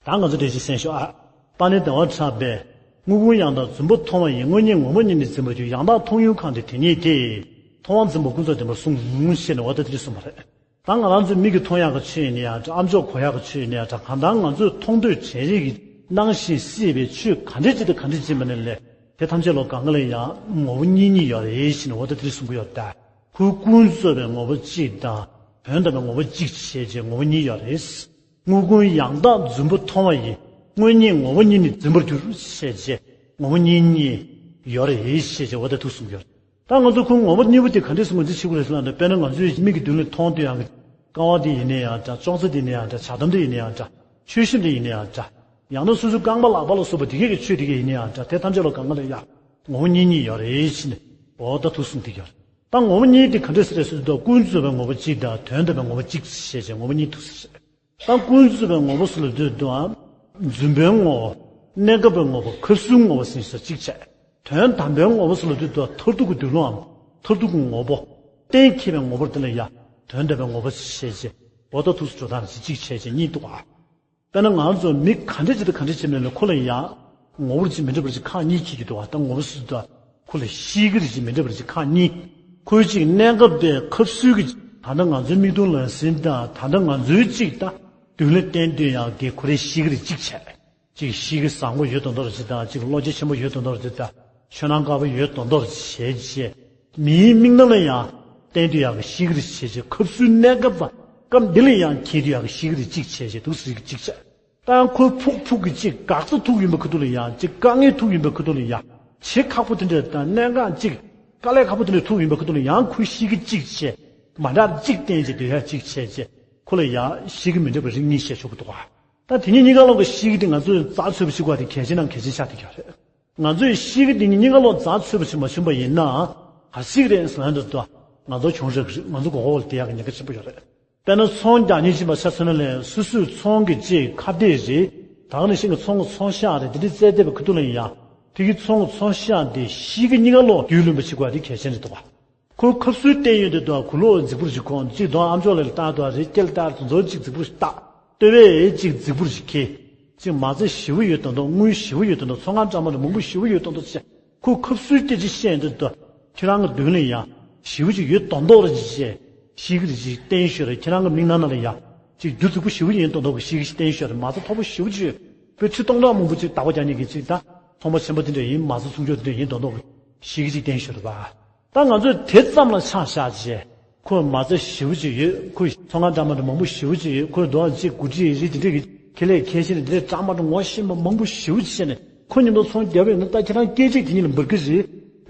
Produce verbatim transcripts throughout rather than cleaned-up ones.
ད་ང་ཚོ་འགྲེལ་བཤད་གསན་ཤོག་ཨ། པ་ཎི་བདེ་བར་ཆགས་པས། དངོས་ཀུན་ཡང་དག་རྫུན་པོ་མཐོང་བ་ཡི། དངོས་རྙེད་ངོ་བོ་ཉིད་ནི་འཛིན་པར་འགྱུར། ཡང་དག་མཐོང་ཡུལ་གང་དེ་དེ་ཉིད་དེ། མཐོང་བ་འཛིན་པ་ཀུན་རྫོབ་བདེན་པར་གསུངས་ཞེས་ནས་འོ་ད་དེ་རེད་གསུངས་པ་རེད། ད་ང་རང་ཚོའི་མིག་གིས་མཐོང་ཡག་གི་ཆོས་ཡིན་ན་ཡང་འདྲ། ཨ་མཆོག་གོ་ཡག་གི་ཆོས་ཡིན་ན་ཡང་འདྲ། གང་ལྟར་ང་ཚོས་མཐོང་ཐོས་དྲན་རེག་གིས་སྣང་ཞིང་སྲིད་པའི་ཆོས་ག་འདྲ་ཅིག་དང་ག་འདྲ་ཅིག་ཡིན་པ་ནས་ལས་དེ་ཐམས་ཅད་ལ་གང་ག་ལ་ཡང་ངོ་བོ་གཉིས་གཉིས་ཡོད་རེད་ཞེས་ནས་འོ་ད་དེ་རེད་གསུང་གི་ཡོད་ད། ཁོའི་ཀུན་རྫོབ་པའི་ངོ་བོ་གཅིག་དང་དོན་དམ་པའི་ངོ་བོ་གཅིག་བྱས་རྗེས་ངོ་བོ་གཉིས་ཡོད་རེད། དངོས་ཀུན་ཡང་དག་རྫུན་པོ་མཐོང་བ་ཡི། དངོས་རྙེད་ངོ་བོ་ཉིད་ནི་འཛིན་པར་འགྱུར་ཞེས་བྱས་ངོ་བོ་གཉིས་གཉིས་ཡོད་རེད་ཞེས་བྱས་འོ་ད་ཐུགས་གསུངས་ཡོད། ད་ང་ཚོ་ཁོའི་ངོ་བོ་གཉིས་པོ་དེ་ག་འདྲས་སེ་ངོས་འཛིན་བྱེད་དགོས་རེད་ཟེར་ན། དཔེར་ན་ང་ཚོའི་མིག་གི་མདུན་ལ་མཐོང་ཐོས་ཡག་གི་ཀ་བ་དེ་ཡིན་ན་ཡང་འདྲ། ཅོག་ཙེ་དེ་ཡིན་ན་ཡང་འདྲ། ཇ་དམ་དེ་ཡིན་ན་ཡང་འདྲ། མཆོད་གཤོམ་དེ་ཡིན་ན་ཡང་འདྲ། ཡང་ན་སོ་སོའི་རྐང་པ་ལག་པ་ལ་སོགས་པ་དེ་གས་ཀྱི་ཆོས་དེ་གས་ཡིན་ན་ཡང་འདྲ། དེ་ཐམས་ཅད་ལ་གང་ག་ལ་ཡང་ངོ་བོ་གཉིས་གཉིས་ཡོད་རེད་ཞེས་ནས་འོ་ད་ཐུགས་གསུངས་བསྡད་ཡོད་རེད། ད་ངོ་བོ་གཉིས་དེ་ག་འདྲས་སེ་རེད་ཟེར་དུས། ཀུན་རྫོབ་པའི་ངོ་བོ་གཅིག་དང་དོན་དམ་པའི་ངོ་བོ་གཅིག་ཞེས་བྱས་ངོ་བོ་གཉིས་ཐུགས་སུ་ཆུད། ད་ཀུན་རྫོབ་པའི་ངོ་བོ་ཟེར་ལབ་དུས་དུའང་རྫུན་པའི་ངོ་བོ། གནས་སྐབས་པའི་ངོ་བོ། སྐབས་སུའི་ངོ་བོ་ཟེར་ས་གཅིག་བྱས། དོན་དམ་པའི་ངོ་བོ་ཟེར་ལབ་དུས་དུ་མཐར་ཐུག་གི་འདུལ་བའམ་མཐར་ཐུག་གི་ངོ་བོ། གཏན་འཁེལ་བའི་ངོ་བོ་དེ་ལ་ཡང་དོན་དམ་པའི་ངོ་བོ་ཞེས་བྱས་འོ་ད་ཐུགས་སུ་འགྲོ་སྟངས་ཅིག་གཅིག་བྱས་བྱས་གཉིས་འདུག་ཨ། དཔེར་ན་ང་ཚོ་མི་ག་འདྲ་ཅིག་དང་ག་འདྲ་བྱེད་མིན་ལ་ཁོ་ལ་ཡང་ངོ་བོ་ཅིག་མི་འདྲ་བ་ཅིག་ཁག་གཉིས་འཁྱེར་གྱི་འདུག་བ། ད་ངོ་བོ་སུ་དང་ཁོ་ལ་ཤེས་ཀྱི་རེད་ཅིག་མི་འདྲ་བ་ཅིག་ཁག་གཉིས། ཁོའི་ཅིག་གནས་སྐབས་དེ་སྐབས་སུའི་གི་ད་ལྟ་ང་ཚོའི་མིག་མདུན་ལ་ཟིན་དང་ད་ལྟ་ང་ཚོའི་ཅིག་ད་མདུན་ལ་བསྟན་དུས་ཡང་གི་ཁོ་རེ་ཤེས་ཀྱི་རེད་ཅིག་བྱས། ཅིག་ཤེས་ཀྱི་བཟང་པོ་ཡོད་དོ་འདོར་ཅིག་དང་ཅིག་བློ་སྐྱེད་ཆེན་པོ་ཡོད་དོ་འདོར་ཅིག་དང་ཆོས་སྣང་དཀར་པོ་ཡོད་དོ་འདོར་བྱས་རྗེས། མིའི་མིག་ནང་ལ་ཡང་བསྟན་དུས་ཡག་གི་ཤེས་ཀྱི་རེད་བྱས་རྗེས། སྐབས་སུའི་གནས་སྐབས་པ་སྐབས་འདི་ལ་ཡང་འཁྱེར་དུས་ཡག་གི་ཤེས་ཀྱི་རེད་གཅིག་བྱས་རྗེས་འདུག་ཟེར་གི་གཅིག་བྱས། ད་ཁོའི་ཕུགས་ཕུགས་ཀྱི་གཅིག་འགག་རྩ་ཐུག་ཡིན་པའི་ཁ་ཐུག་ལ་ཡང་གཅིག་དཀའ་ངལ་ཐུག་ཡིན་པའི་ཁ་ཐུག་ལ་ཡང་བྱེད་ཁག་པོ་དེ་འདྲ་དང་གནད་འགག་གཅིག་དཀའ་ལས་ཁག་པོ་དེ་འདྲ་ཐུག་ཡིན་པའི་ཁ་ཐུག་ལ་ཡང་ཁོའི་ཤེས་ཀྱི་གཅིག་བྱས། མ་འདྲ་གཅིག་བསྟན་རྗེས་འདོད་ཡག་གཅིག་བྱས་རྗེས་ཁོ་ལ་ཡང་ཤེས་ཀྱི་མི་འདྲ་བ་རིགས་གཉིས་བཤད་ཆོག་གི་འདུག་ཨ། ད་དེ་གཉིས་གཉིས་ཀ་ལོག་གི་ཤེས་ཀྱི་དེ་ང་ཚོས་རྩ་ཆོད་པོ་ཞིག་དགོས་པ་དེ་གལ་ཆེ་ནང་གལ་ཆེ་ཆགས་བསྡད་ཀྱི་ཡོད་རེད། ང་ཚོས་ཤེས་ཀྱི་དེ་གཉིས་གཉིས་ཀ་ལོག་རྩ་ཆོད་པོ་ཞིག་མ་བྱུང་པ་ཡིན་ན། ག་རེ་ཞིག་རེད་ཟེར་ན་འདི་ལྟ། ང་ཚོ་གྱོང་རག་གི་རེད། ང་ཚོ་མགོ་སྐོར་ལ་བསྡད་ཡག་གི་ཉེན་ཁ་ཆེན་པོ་ཡོད་རེད། དཔེར་ན་ཚོང་རྒྱག་མཁན་ཅིག་མ་ཆ་མཚོན་ན་ལས་སོ་སོའི་ཚོང་གི་ཅིག་ཁ་གཏད་རེད། ད་ག་ནང་བཞིན་གྱི་ཚོང་གི་ཚོང་ཤག་རེད། དེ་འདྲའི་བཙལ་བསྡད་པའི་ཁ་ཐུག་ལ་ཡིན་ཡང་དེ་གི་ཚོང་གི་ཚོང་ཤག་དེ་ཤེས་ཀྱི་གཉིས་ཀ་ལོག་རྒྱུས་ལོན་པ་ཞིག་དགོས་པ་དེ་གལ་ཆེན་རེད་འདུག་བ། ཁོ་ཁབ་སུལ་བསྟན་ཡོད་དེ་དུ་གུ་ལོག་རྫིག་པོ་ཞིག་གོན། གཅིག་དོན་ཨམ་ཅོག་ལ་ལྟ་དུ་རེད། སྐེ་ལ་ལྟ་དུ་ཚོ་གཅིག་རྫིག་པོ་ཞིག་བཏགས། ལྟོས་བས་གཅིག་རྫིག་པོ་ཞིག་འཁྱེར། གཅིག་མ་རྩ་ཞེ་པོ་ཡོད་དོ་འདུག་དངུལ་ཞེ་པོ་ཡོད་དོ་འདུག་ཚོང་ཁང་འདྲ་མ་འདྲ་མང་པོ་ཞེ་པོ་ཡོད་དོ་འདུག་ཅེས་ཁོ་ཁབ་སུལ་སྐད་ཆ་བཤད་ཡོད་དེ་དུ་ཁྱེད་རང་གི་མདུན་ལ་ཡང་ཞེ་པོ་ཅིག་ཡོད་དོ་འདུག་རེད་ཅེས་ཤེས་ཀྱི་རེད་ཅེས་བསྟན་ཤོད་རེད། ཁྱེད་རང་གི་མིག་ནང་ན་ལ་ཡང་གཅིག་རྒྱུ་རྫིག་པོ་ཞེ་པོ་ཡིན་དོ་འདུག་གི་ཤེས་ཀྱི་ཞིག་བསྟན་ཤོད་རེད། མ་རྩ་མཐོ་པོ་ཞེ་པོ་ཅིག་ཡོད་པའི་ཁྲི་སྟོང་ཕྲག་མང་པོ་ཅིག་བདག་པོ་རྒྱག་མཁན་གྱི་ཅིག་ད་ཚོང་པ་ཆེན་པོ་དེ་འདྲ་ཡིན། མ་རྩ་ཚོང་ཆོག་དེ་འདྲ་ཡིན་དོ་འདུག་གི་ཤེས་ཀྱི་ཅིག་བསྟན་ཤོད་རེད་པ། ད་ང་ཚོས་དེ་ཙམ་ལ་ཆ་བཞག་བྱས། ཁོས་མ་རྩ་ཞེ་པོ་ཅིག་ཡོད། ཁོས་ཚོང་ཁང་འདྲ་མ་འདྲ་མང་པོ་ཞེ་པོ་ཅིག་ཡོད། ཁོས་འདུག་ཅིག་འགོ་ཁྲིད་རེད། དེ་འདྲས་ཀྱི་ཁེ་ལས་ཁེ་ཤེས་རེད། དེ་འདྲས་འདྲ་མ་འདྲ་ངོ་ཤེས་པ་མང་པོ་ཞེ་པོ་ཅིག་བཤད་ནས་ཁོ་མཉམ་དུ་ཚོང་རྒྱབ་པ་ཡིན་ན་ད་ཁྱེད་རང་སྐད་ཅིག་དེ་གཉིས་ལ་འབར་གི་རེད།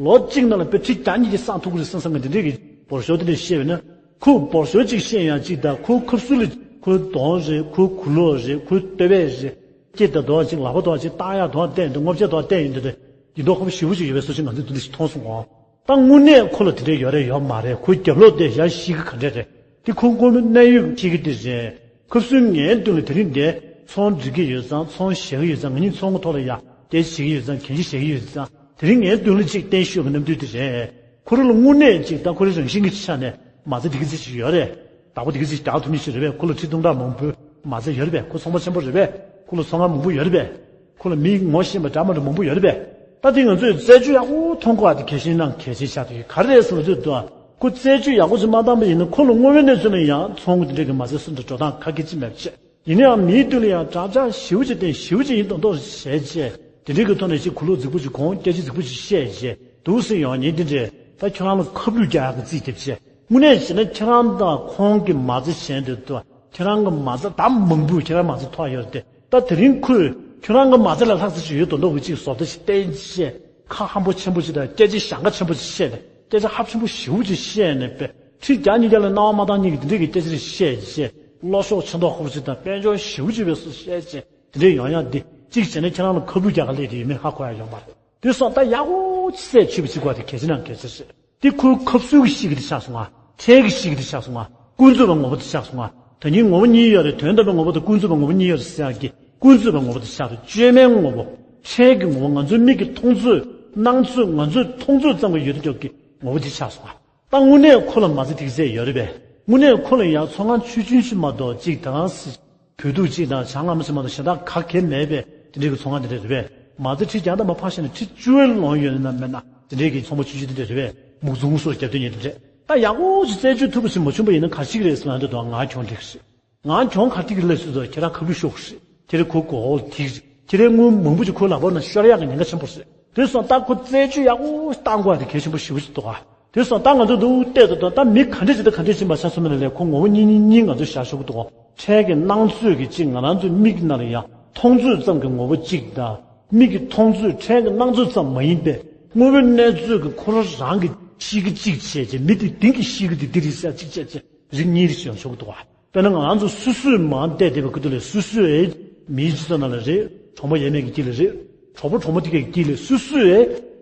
ལོ་གཅིག་ནང་ལ་དཔེ་ཁྲི་བརྒྱ་ཉིས་བརྒྱ་བསགས་ཐུབ་ཀྱི་རེད་བསམ་བསམ་གི་དེ་འདྲས་ཀྱི་འབོར་ཤོག་དེ་འདྲས་བཤད་པ་ཡིན་ན། ཁོས་འབོར་ཤོག་ཅིག་བཤད་ཡང་ཅིག་ད་ཁོའི་ཁབ་སུལ་ལ་ཁོའི་གདོང་རེད། ཁོའི་གུ་ལོག་རེད། ཁོའི་ལྟོས་བས་རེད། སྐྱེ་ད་དོ་ཅིག་ལག་པ་དོ་ཅིག་བཏགས་ཡག་དོ་བསྟན་འདུག་སྔོ་ཆད་དོ་བསྟན་ཡོད་འདུག་དེ་ཡིན་མདོག་ཁ་པོ་ཞེ་པོ་ཅིག་ཡོད་པའི་བཟོ་ཅིག་ང་ཚོས་འདི་ཞིག་མཐོང་སོང་ངོ་། ད་དངོས་གནས་ཁོ་ལ་དེ་འདྲ་ཡོད་རེད་ཡོད་མ་རེད། ཁོའི་རྒྱབ་ལོགས་དེ་ཡར་ཤེས་ཀྱི་ག་འདྲ་རེད། དེ་ཁོ་དངོས་གནས་གནད་ཡོད་ཤེས་ཀྱི་དེ་རེད། ཁབ་སུལ་ངའི་མདུན་ལ་དེ་རིང་འདི་ཚོང་སྒྲིག་གི་ཡོད་ཙང་ཚོང་བཞག་གི་ཡོད་ཙང་ང་གཉིས་ཚོང་གི་ཐོག་ལ་ཡ་སྐད་ཆ་བྱེད་ཀྱི་ཡོད་ཙང་གན་རྒྱ་བཞག་གི་ཡོད་ཙང་དེ་རིང་ངའི་མདུན་ལ་ཅིག་བསྟན་ཤོད་ཀྱི་རྣམ་འགྱུར་དེ་རེད། ཁོ་རང་ལ་དངོས་གནས་ཅིག་ད་ཁོ་རའི་རང་བཞིན་གྱི་ཆ་ནས་མ་རྩ་དེ་གི་ཚེ་ཞིག་ཡོད་རེད། བདག་པོ་དེ་གི་ཚེ་རྒྱག་ཐུབ་མི་ཞིག་རེད་པས། ཁོ་ལ་ཁྲི་སྟོང་ཕྲག་མང་པོའི་མ་རྩ་ཡོད་རེད་པས། ཁོ་ཚོང་པ་ཆེན་པོ་རེད་པས། ཁོ་ལ་ཚོང་ཁང་མང་པོ་ཡོད་རེད་པས། ཁོ་ལ་མི་ངོ་ཤེས་པ་འདྲ་མ་འདྲ་མང་པོ་ཡོད་རེད་པས། ད་དེ་ང་ཚོས་རྩད་གཅོད་ཡག་པོ་མཐོང་དགོས་པ་དེ་གལ་ཆེན་ནང་གལ་ཆེ་ཆགས་ཀྱི་ཡོད། ག་རེ་རེད་ཟེར་ན་ཚོད་དུ་ཁོ་རྩད་གཅོད་ཡག་པོ་ཅིག་མ་བཏང་པ་ཡིན་ན་ཁོ་ལ་དངོས་ཡོད་གནས་ཚུལ་ལ་ཡང་ཚོང་གི་དེ་འདྲ་གི་མ་རྩ་སུ་འདྲ་འགྲོ་སྟངས་ཁ་གི་ཅི་མེད་པ་བྱས། ཡིན་ནའང་མིའི་མདུན་ལ་ཡང་དྲག་ཆག་ཞེ་པོ་ཅིག་བསྟན། ཞེ་པོ་ཅིག་ཡིན་མདོག་མདོག་བྱས་བྱས་དེ་འདྲའི་གི་ཐོག་ནས་ཅིག་གུ་ལུག་རྫིག་པོ་ཅིག་གོན། སྐད་ཆ་རྫིག་པོ་ཅིག་བཤད་བྱས་འདུག་སེ་ཡོང་ཉིན་དེ་འདྲས་ད་ཁྱེད་རང་ལ་ཁ་བསླུས་རྒྱག་ཡག་གི་རྩིས་དེ་བྱས། དངོས་གནས་བྱས་ན་ཁྱེད་རང་དང་ཁོང་གི་མ་རྩ་གཞན་དེ་དུ་ཁྱེད་རང་གི་མ་རྩ་ད་མང་པོས་ཁྱེད་རང་མ་རྩ་ཐོག་ཡོད་རེད་དེ། ད་དེ་རིང་ཁོས་ཁྱོད་རང་གི་མ་རྩ་ལས་ལྷག་ཙམ་ཞིག་ཡོད་མདོག་མདོག་གི་ཅིག་བཟོ་ལྟ་ཞིག་བསྟན་བྱས། ཁ་ཧམ་པ་ཆེན་པོ་ཅིག་དང་སྐད་ཆ་ཞེན་ཁ་ཆེན་པོ་ཅིག་བཤད་ནས་སྐད་ཆ་ཧབ་ཆེན་པོ་ཞེ་པོ་ཅིག་བཤད་ནས་པས་ཁྲི་བརྒྱ་ཉིས་བརྒྱ་ལ་སྣང་བ་མ་བཏང་མཁན་གྱི་དེ་འདྲས་ཀྱི་སྐད་ཆ་རེ་བཤད་བྱས། བློ་ཤོག་ཆེ་མདོག་ཁ་པོ་ཅིག་དང་དཔལ་འབྱོར་ཞེ་པོ་ཅིག་བས་སུ་བཤད་བྱས་དེ་འདྲས་ཡོང་ཡག་འདི་གཅིག་བྱས་ན་ཁྱེད་རང་ལ་ཁ་བསླུས་རྒྱག་ག་སླེབས་དེ་ཡོད་མེད་ཧ་གོ་ཡག་ཡོད་མ་རེད། དེ་སོང་ད་ཡག་པོ་ཅིག་རྩད་ཆོད་པ་ཅིག་དགོས་དེ་གལ་ཆེ་ནང་གལ་ཆེ་རེད། དེ་ཁོའི་ཁབ་སུལ་གྱི་ཤེས་ཀྱི་དེ་ཆགས་སོང་ང་། ཕྲན་གྱི་ཤེས་ཀྱི་དེ་ཆགས་སོང་ང་། ཀུན་རྫོབ་པའི་ངོ་བོ་དེ་ཆགས་སོང་ང་། ད་ནི་ངོ་བོ་གཉིས་ཡོད་རེད། དོན་དམ་པའི་ངོ་བོ་དང་ཀུན་རྫོབ་པའི་ངོ་བོ་གཉིས་ཡོད་རེད་ཟེར་ཡག་གི་ཀུན་རྫོབ་པའི་ངོ་བོ་དེ་ཆགས་རེད། བཅོས་མའི་ངོ་བོ། ཕྲན་གྱི་ངོ་བོ། ང་ཚོའི་མིག་གིས་མཐོང་ཚོད། སྣང་ཚོད། ང་ཚོས་མཐོང་ཚོད་ཙམ་གྱི་ཡོད་དོ་ཅོག་གི་ངོ་བོ་དེ་ཆགས་སོང་ང་། ད་དངོས་གནས་ཁོ་ལ་མ་རྩ་དེ་གི་ཚད་ཡོད་རེད་པས། དངོས་གནས་ཁོ་ལ་ཡང་ཚོང་ཁང་ཆུང་ཆུང་ཞིག་མ་གཏོགས་ཅིག་ད་གང་སྲིད། བོད་ཐུག་གཅིག་དང་བྱང་ལམ་ཟེར་མ་གཏོགས་གཞན་དག་ག་གེ་མེད་པའི་དེ་འདྲའི་གི་ཚོང་ཁང་དེ་འདྲ་རེད་པས། མ་རྩ་ཁྲི་བརྒྱ་ཐམ་པ་ཕར་བཞག་ནས་ཁྲི་བཅུ་ལོངས་ཡོད་ན་མེད་ན་དེ་འདྲའི་གི་ཚོང་པ་ཆུང་ཆུང་དེ་འདྲ་རེད་པས། མུག་ཚོང་སོགས་རྒྱབ་སྡོད་མཁན་དེ་འདྲ་རེད། ད་ཡག་པོ་ཅིག་རྩད་གཅོད་ཐུབ་པ་ཞིག་མ་བྱུང་པ་ཡིན་ན་ག་ཞིག་རེད་ཟེར་ན་འདི་དང་ང་གྱོང་འགྲིག་རེད། ང་གྱོང་ག་ཐིག་གི་ལས་སུ་ཁྱེད་རང་ཁ་བུ་ཤོག་རེད། ཁྱེད་རང་ཁོ་གོ་ཐིག་རེད། ཁྱེད་རང་དངུལ་མང་པོ་ཅིག་ཁོའི་ལག་པ་ན་ཤོར་ཡག་གི་ཉེན་ཁ་ཆེན་པོ་རེད། དེ་སོང་ད་ཁོ་རྩད་གཅོད་ཡག་པོ་བཏང་དགོས་པ་དེ་གལ་ཆེན་པོ་ཞེ་པོ་ཅིག་འདུག་ག་དེ་སོང་ད་ང་ཚོ་འདུག་བལྟས་ཏེ་ད་མི་ག་འདྲ་ཅིག་དང་ག་འདྲ་ཅིག་མ་ཆགས་སོང་མིན་ལ་ལས་ཁོ་ངོ་བོ་གཉིས་གཉིས་གཉིས་ང་ཚོ་བཞག་ཆོག་གི་འདུག་ག་ཁྲལ་གྱི་སྣང་ཚོད་ཀྱི་གཅིག་ང་རང་ཚོའི་མིག་ནང་ལ་ཡང་མཐོང་ཚོད་ཙམ་གྱི་ངོ་བོ་གཅིག་དང་། མིག་གི་མཐོང་ཚོད་ཁྲལ་གྱི་སྣང་ཚོད་ཙམ་མ་ཡིན་པའི་དངོས་པོའི་གནས་ཚུལ་གྱི་ཁོ་རང་རང་གི་གཤིས་ཀ་གཅིག་བྱས་རྗེས་མི་དེ་དེང་གི་གཤིས་ཀ་དེ་འདི་རེད་ཟེར་གཅིག་བྱས་རྗེས་རིགས་གཉིས་རེ་ཡོང་ཆོག་གི་འདུག་ག་དཔེར་ན་ང་རང་ཚོ་སོ་སོས་མར་བལྟས་བསྡད་པའི་ཁུ་ཐུག་ལས་སོ་སོས་མིའི་སྤྱི་ཚོགས་ནང་ལ་རེད། གྲོགས་པོ་ཡས་མས་ཀྱི་དཀྱིལ་ལ་རེད། གྲོགས་པོ་གྲོགས་མོ་དེ་གའི་དཀྱིལ་ལས་སོ་སོས་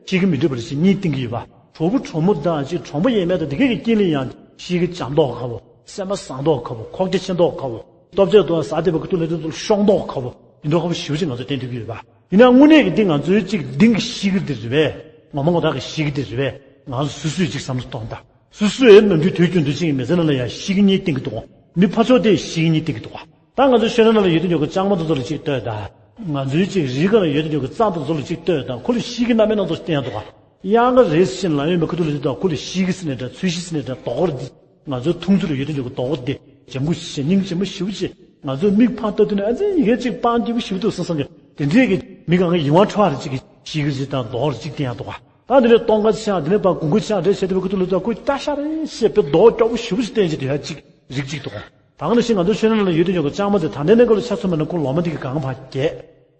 གཤིས་ཀ་མི་འདྲ་བ་རེ་ཞིག་གཉིས་བསྟན་གྱི་ཡོད་པ། གྲོགས་པོ་གྲོགས་མོ་དང་ཅིག་གྲོགས་པོ་ཡས་མས་དང་དེ་གའི་དཀྱིལ་ལ་ཡང་གཤིས་ཀ་འཇམ་མདོག་ཁ་པོ། སེམས་པ་བཟང་མདོག་ཁ་པོ། ཁོག་རྒྱ་ཆེ་མདོག་ཁ་པོ། ལྟོ་ཆས་དང་ཟ་བསྡད་པའི་ཁུ་ཐུག་ལས་དེ་ཚོ་ཤོང་མདོག་ཁ་པོ། ཡིན་མདོག་ཁ་པོ་ཞེ་པོ་ཅིག་ང་ཚོ་བསྟན་ཐུབ་ཀྱི་ཡོད་པ། ཡིན་ན་དངོས་གནས་ཀྱི་འདི་ང་ཚོའི་ཅིག་གཏིང་གི་གཤིས་ཀ་འདི་རེད་པས། ངོ་མ་ངོ་ཐག་གི་གཤིས་ཀ་འདི་རེད་པས། ང་ཚོ་སོ་སོས་ཅིག་བསམ་བློ་གཏོང་དང་། སོ་སོས་ནམ་རྒྱུན་དུས་རྒྱུན་དུ་ཅིག་མི་ཚེ་ནང་ལ་ཡང་གཤིས་ཀ་གཉིས་བསྟན་གྱི་འདུག་མི་ཕར་ཕྱོགས་དེ་གཤིས་ཀ་གཉིས་བསྟན་གྱི་འདུག་ད་ང་ཚོ་ཤོད་ན་ལ་ཡོད་དུ་ཉོ་གི་ལྕང་མ་དེ་ཚོ་ལ་ཅིག་ལྟོས་དང་། ང་ཚོའི་ཅིག་རི་སྒང་ལ་ཡོད་དུ་ཉོ་གི་གཙང་དེ་ཚོ་ལ་ཅིག་ལྟོས་དང་། ཁོ་ལ་གཤིས་ཀ་སྣ་མིན་སྣ་ཚོགས་བསྟན་ཡང་འདུག་ག་དབྱར་ཁ་རེད་ཟེར་ལ་ཡོད་མེད་ཁུ་ཐུག་ལ་ཅིག་ལྟོས། ཁོ་ལ་གཤིས་ཀ་ཟེར་ནས་འདྲ། ཚོས་གཞི་ཟེར་ནས་འདྲ། རྡོ་སྐོར་འདི། ང་ཚོའི་འཐུང་ཚུལ་ལ་ཡོད་དུ་ཉོ་གི་རྡོ་སྐོར་འདི་ལྗང་གུ་ཞེ་སྙིང་རྗེ་མོ་ཞེ་པོ་ཅིག་ང་ཚོའི་མིག་ཕར་ལྟ་དུས་ནས་ཨ་ཙི་ཡི་གེ་ཅིག་སྤང་སྐྱིད་པོ་ཞེ་པོ་འདུག་བསམ་བསམ་གྱི་དེ་འདྲས་ཀྱི་མི་གང་གི་ཡིད་དབང་འཕྲོག་པ་རེ་ཅིག་གི་གཤིས་ཀ་ཅིག་དང་རྡོ་སྐོར་ཅིག་བསྟན་ཡང་འདུག་ག་ད་འདི་ནས་སྟོན་ཁ་ཆགས། འདི་ནས་ཕར་གོང་གུ་ཆགས་རེད་བྱས་དུས་ཁུ་ཐུག་ལ་ལྟོས། ཁོས་ལྟ་ཤ་རེད་ཅེས་པའི་རྡོ་སྐྱོ་པོ་ཞེ་པོ་ཞིག་བསྟན་བྱས་དུས་ཡ་གཅིག་རིགས་གཅིག་འདུག་ག་ད་ག་ནང་བཞིན་ང་ཚོ་ཆོས་ནང་ལ་ཡོད་དུ་ཉོ་གི་ལྕང་མ་དེ་ད་ལྟའི་གནས་སྐབས་ལ་ཆ་མཚོན་པ་ན་ཁོ་ལོ་མ་དེ་གི་སྒང་ཕར་རྒྱས།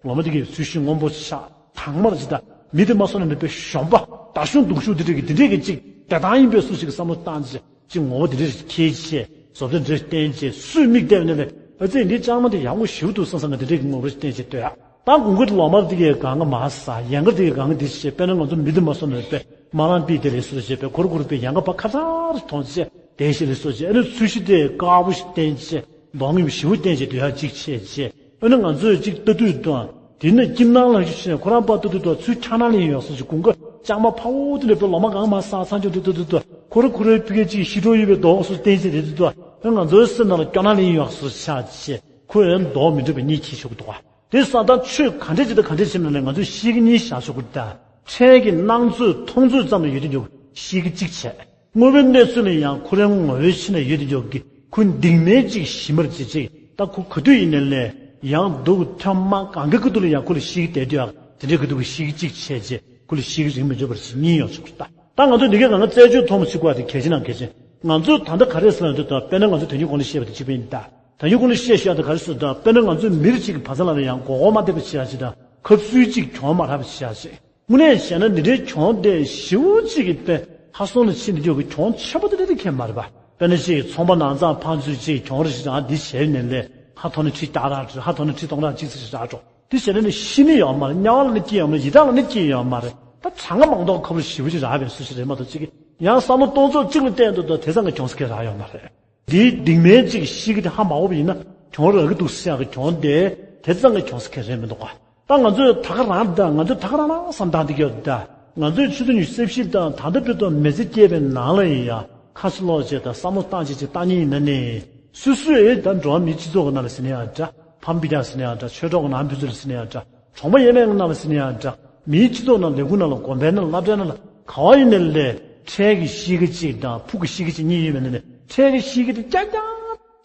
ལོ་མ་དེ་གི་ཚོས་གཞི་སྔོན་པོ་ཆགས། དྭངས་མ་རེ་ཅིག་དང་། མི་དེ་མ་སོང་ན་མེད་པའི་གཞོན་པ། དར་ཤུགས་གདུང་ཤུགས་དེ་འདྲས་ཀྱི་དེ་འདྲས་ཀྱི་ཅིག་བདེ་ཐང་ཡིན་པའི་བཟོ་ཞིག་གི་བསམ་བློ་བཏང་བྱས། ཅིག་ངོ་བོ་དེ་འདྲས་ཤིག་འཁྱེར་བྱས། བཟོ་ལྟ་འདྲ་བསྟན་བྱས། སུས་མིག་བལྟས་པ་ནས་ལས་ཨ་ཙི་འདི་ལྕང་མ་དེ་ཡག་པོ་ཞེ་པོ་འདུག་བསམ་བསམ་གི་དེ་འདྲས་ཀྱི་ངོ་བོ་ཞིག་བསྟན་བྱས་ལྟོས་ཡ། ད་དགུན་ཁ་དེ་ལོ་མ་དེ་གའི་སྒང་ག་མར་ཟ། ཡལ་ག་དེ་གའི་སྒང་ག་འདི་བྱས། དཔེར་ན་ང་ཚོ་མི་དེ་མ་སོང་ན་རེད་པས། དམར་ལམ་པི་དེ་ལས་སུ་བྱས་པས་ཁོ་ར་ཁོ་ར་པའི་ཡལ་ག་ཕར་ཁ་ཚར་ཐོང་བྱས། དེ་ཞིག་ལས་སོ་བྱས། ཨ་ནི་ཚོས་གཞི་དེ་དཀར་པོ་ཞིག་བསྟན་བྱས། མདོག་ངན་པ་ཞེ་པོ་བསྟན་བྱས་དུས་ཡ་གཅིག་བྱས་བྱས། ཨ་ནི་ང་ཚོས་གཅིག་ལྟ་དུས་དང་། དེ་ནས་ཁྱིམ་ནང་ལ་ཞིག་བྱས་ཁོ་རང་པར་ལྟ་དུས་དང་། ཚུར་འཁྱག་སྣང་ལེན་ཡོང་སོང་ཞིག་དགུན་ཁ་ལྕང་མ་ཕ་བོ་དེ་འདྲ་པའི་ལོ་མ་གང་མ་ཟ་ཚང་ཆུང་དུ་ལྟ་དུས་དང་། ཁོ་ར་ཁོ་རའི་ཕི་གའི་གཅིག་ཤི་འགྲོ་ཡོད་པའི་མདོག་སུ་བསྟན་བྱས་དེ་དུས་དང་། ཨ་ང་ཚོའི་སེམས་ནང་ལ་སྐྱོ་སྣང་ལེན་ཡོང་སོང་ཆགས་བྱས། ཁོས་ཡང་མདོག་མི་འདྲ་བ་གཉིས་འཁྱེར་ཆོག་གི་འདུག་ག་དེ་སོང་ད་ཆོས་ག་འདྲས་ཅིག་དང་ག་འདྲས་བྱེད་ན་ལས་ང་ཚོས་གཤིས་ཀ་གཉིས་བཞག་ཆོག་གི་འདུག་ད་ཁྲལ་གྱི་སྣང་ཚོད་མཐོང་ཚོད་ཙམ་ལ་ཡོད་དུ་ཉོ་གི་གཤིས་ཀ་གཅིག་བྱས། དངོས་པོའི་གནས་ཚུལ་ལ་ཡང་ཁོ་རང་ངོ་བོའི་ཕྱི་ནས་ཡོད་དུ་ཉོ་གི་ཁོ་འདིང་མེད་ཅིག་ཞིམ་པར་བྱེད་ཅིག་ད་ཁོ་ག་དུས་ཡིན་ནའི་ལས་ཡང་སྡུག་ཐོན་མ་གང་གི་ཁུ་ཐུག་ལ་ཡང་ཁོ་ལ་གཤིས་ཀ་དེ་དུས་ཡང་དེ་འདྲའི་ཁུ་ཐུག་གི་གཤིས་ཀ་གཅིག་བྱས་རྗེས་ཁོ་ལ་གཤིས་ཀ་རིགས་མི་འདྲ་བར་ཞིག་གཉིས་ཡོང་ཆོག་གི་ད། ད་ང་ཚོས་འདི་གའི་གང་ག་རྩད་གཅོད་ཐོག་མ་ཞིག་དགོས་པ་དེ་གལ་ཆེ་ནང་གལ་ཆེ། ང་ཚོས་ད་ལྟ་ག་རེ་ཟེར་ན་འདི་ལྟར་དཔེར་ན་ང་ཚོས་དོན་གཉེར་ཁོང་ལ་བཤད་པ་དེ་གཅིག་པ་ཡིན་ད། དོན་གཉེར་ཁོང་ལ་བཤད་བཤད་དེ་ག་རེ་ཟེར་ད། དཔེར་ན་ང་ཚོས་མི་རིགས་གཅིག་གི་བ་ཚ་ལ་ལ་ཡང་མགོ་སྐོར་མ་ཐེབས་པ་བྱེད་ཡ་ཅིག་དང་། ཁབ་སུའི་གཅིག་གྱོང་མ་རག་པ་བྱེད་ཡ་ཅིག་དངོས་གནས་བྱས་ན་འདི་འདྲའི་གྱོང་དེ་ཞེ་པོ་ཅིག་གི་དཔེ་ཧ་སོང་ལ་ཕྱིན་འདི་འཇོག་གི་གྱོང་ཆེན་པོ་དེ་འདྲ་དེ་ཁྱད་མ་རེད་པ། དཔེར་ན་ཅིག་ཚོང་པ་ནང་ཚང་ཕར་ཚུར་ཅིག་གྱོང་རེ་ཞིག་རང་འདི་བྱས་ནས་ལས་ཧ་ཐོ་ནི་ཁྲི་སྟག་རག་ཧ་ཐོ་ནི་ཁྲི་སྟོང་རག་གཅིག་ཙམ་ཞིག་རག་འགྲོ། དེ་བྱས་ན་ནི་ཤི་ནི་ཡོད་མ་རེད། དམྱལ་བ་ལ་ནི་སྐྱེ་ཡོད་མ་རེད། ཡི་དྭགས་ལ་ནི་སྐྱེ་ཡོད་མ་རེད། ད་གྲངས་ཀ་མང་མདོག་ཁ་པོ་ཞེ་པོ་ཅིག་རག་པའི་སུ་ཞིག་རེད་མ་གཏོགས་ཅིག་གི་ཡང་བསམ་བློ་གཏོང་ཕྱོགས་གཅིག་ལ་བལྟས་འདུག་ད་དེ་ཙམ་གྱི་གྱོང་ས་ཁེ་རག་ཡོད་མ་རེད། དེའི་འདིང་མའི་ཅིག་ཤི་གི་དེ་ཧ་མ་གོ་བ་ཡིན་ན་གྱོང་རག་གི་འདུག་ཟེར་ཡག་གི་གྱོང་དེ་དེ་ཙམ་གྱི་གྱོང་ས་ཁེ་རེད་མི་འདུག་ག་ད་ང་ཚོས་ད་ག་རང་ད་ང་ཚོས་ད་ག་རང་རང་བསམ་སྟངས་དེ་གྱོད་ད། ང་ཚོས་ཆུ་ཚོད་ཉི་ཤུ་རྩ་བཞི་དང་ད་ལྟ་བར་དུ་མི་ཚེ་སྐྱེལ་བའི་ནང་ལ་ཡིན་ཡང་ཁ་ཕྱི་ལོག་བྱས་དང་བསམ་བློ་བཏང་བྱས་ཅིག་བཏང་མཁན་ཡིན་ན་ནི། སུ་སུས་ད་འགྲོ་བ་མིའི་སྤྱི་ཚོགས་ཀྱི་ནང་ལ་ཟེར་ན་ཡང་འདྲ། ཕམ་པི་ཏ་ཟེར་ན་ཡང་འདྲ། ཆོས་གྲོགས་ཀྱི་ནང་ཕན་ཚུན་ལ་ཟེར་ན་ཡང་འདྲ། གྲོང་པ་ཡས་མས་ནང་ལ་ཟེར་ན་ཡང་འདྲ། མིའི་སྤྱི་ཚོགས་ནང་ལས་ཁུངས་ནང་ལ་དགོན་པའི་ནང་ལ་སློབ་གྲྭའི་ནང་ལ་ག་བ་ཡིན་ནའི་ལས་ཁྲལ་གྱི་གཤིས་ཀ་གཅིག་དང་ཕུགས་ཀྱི་གཤིས་ཀ་གཅིག་གཉིས་ཡོད་མེད་ནའི་ཁྲལ་གྱི་གཤིས་ཀ་དེ་རྐྱང་རྐྱང་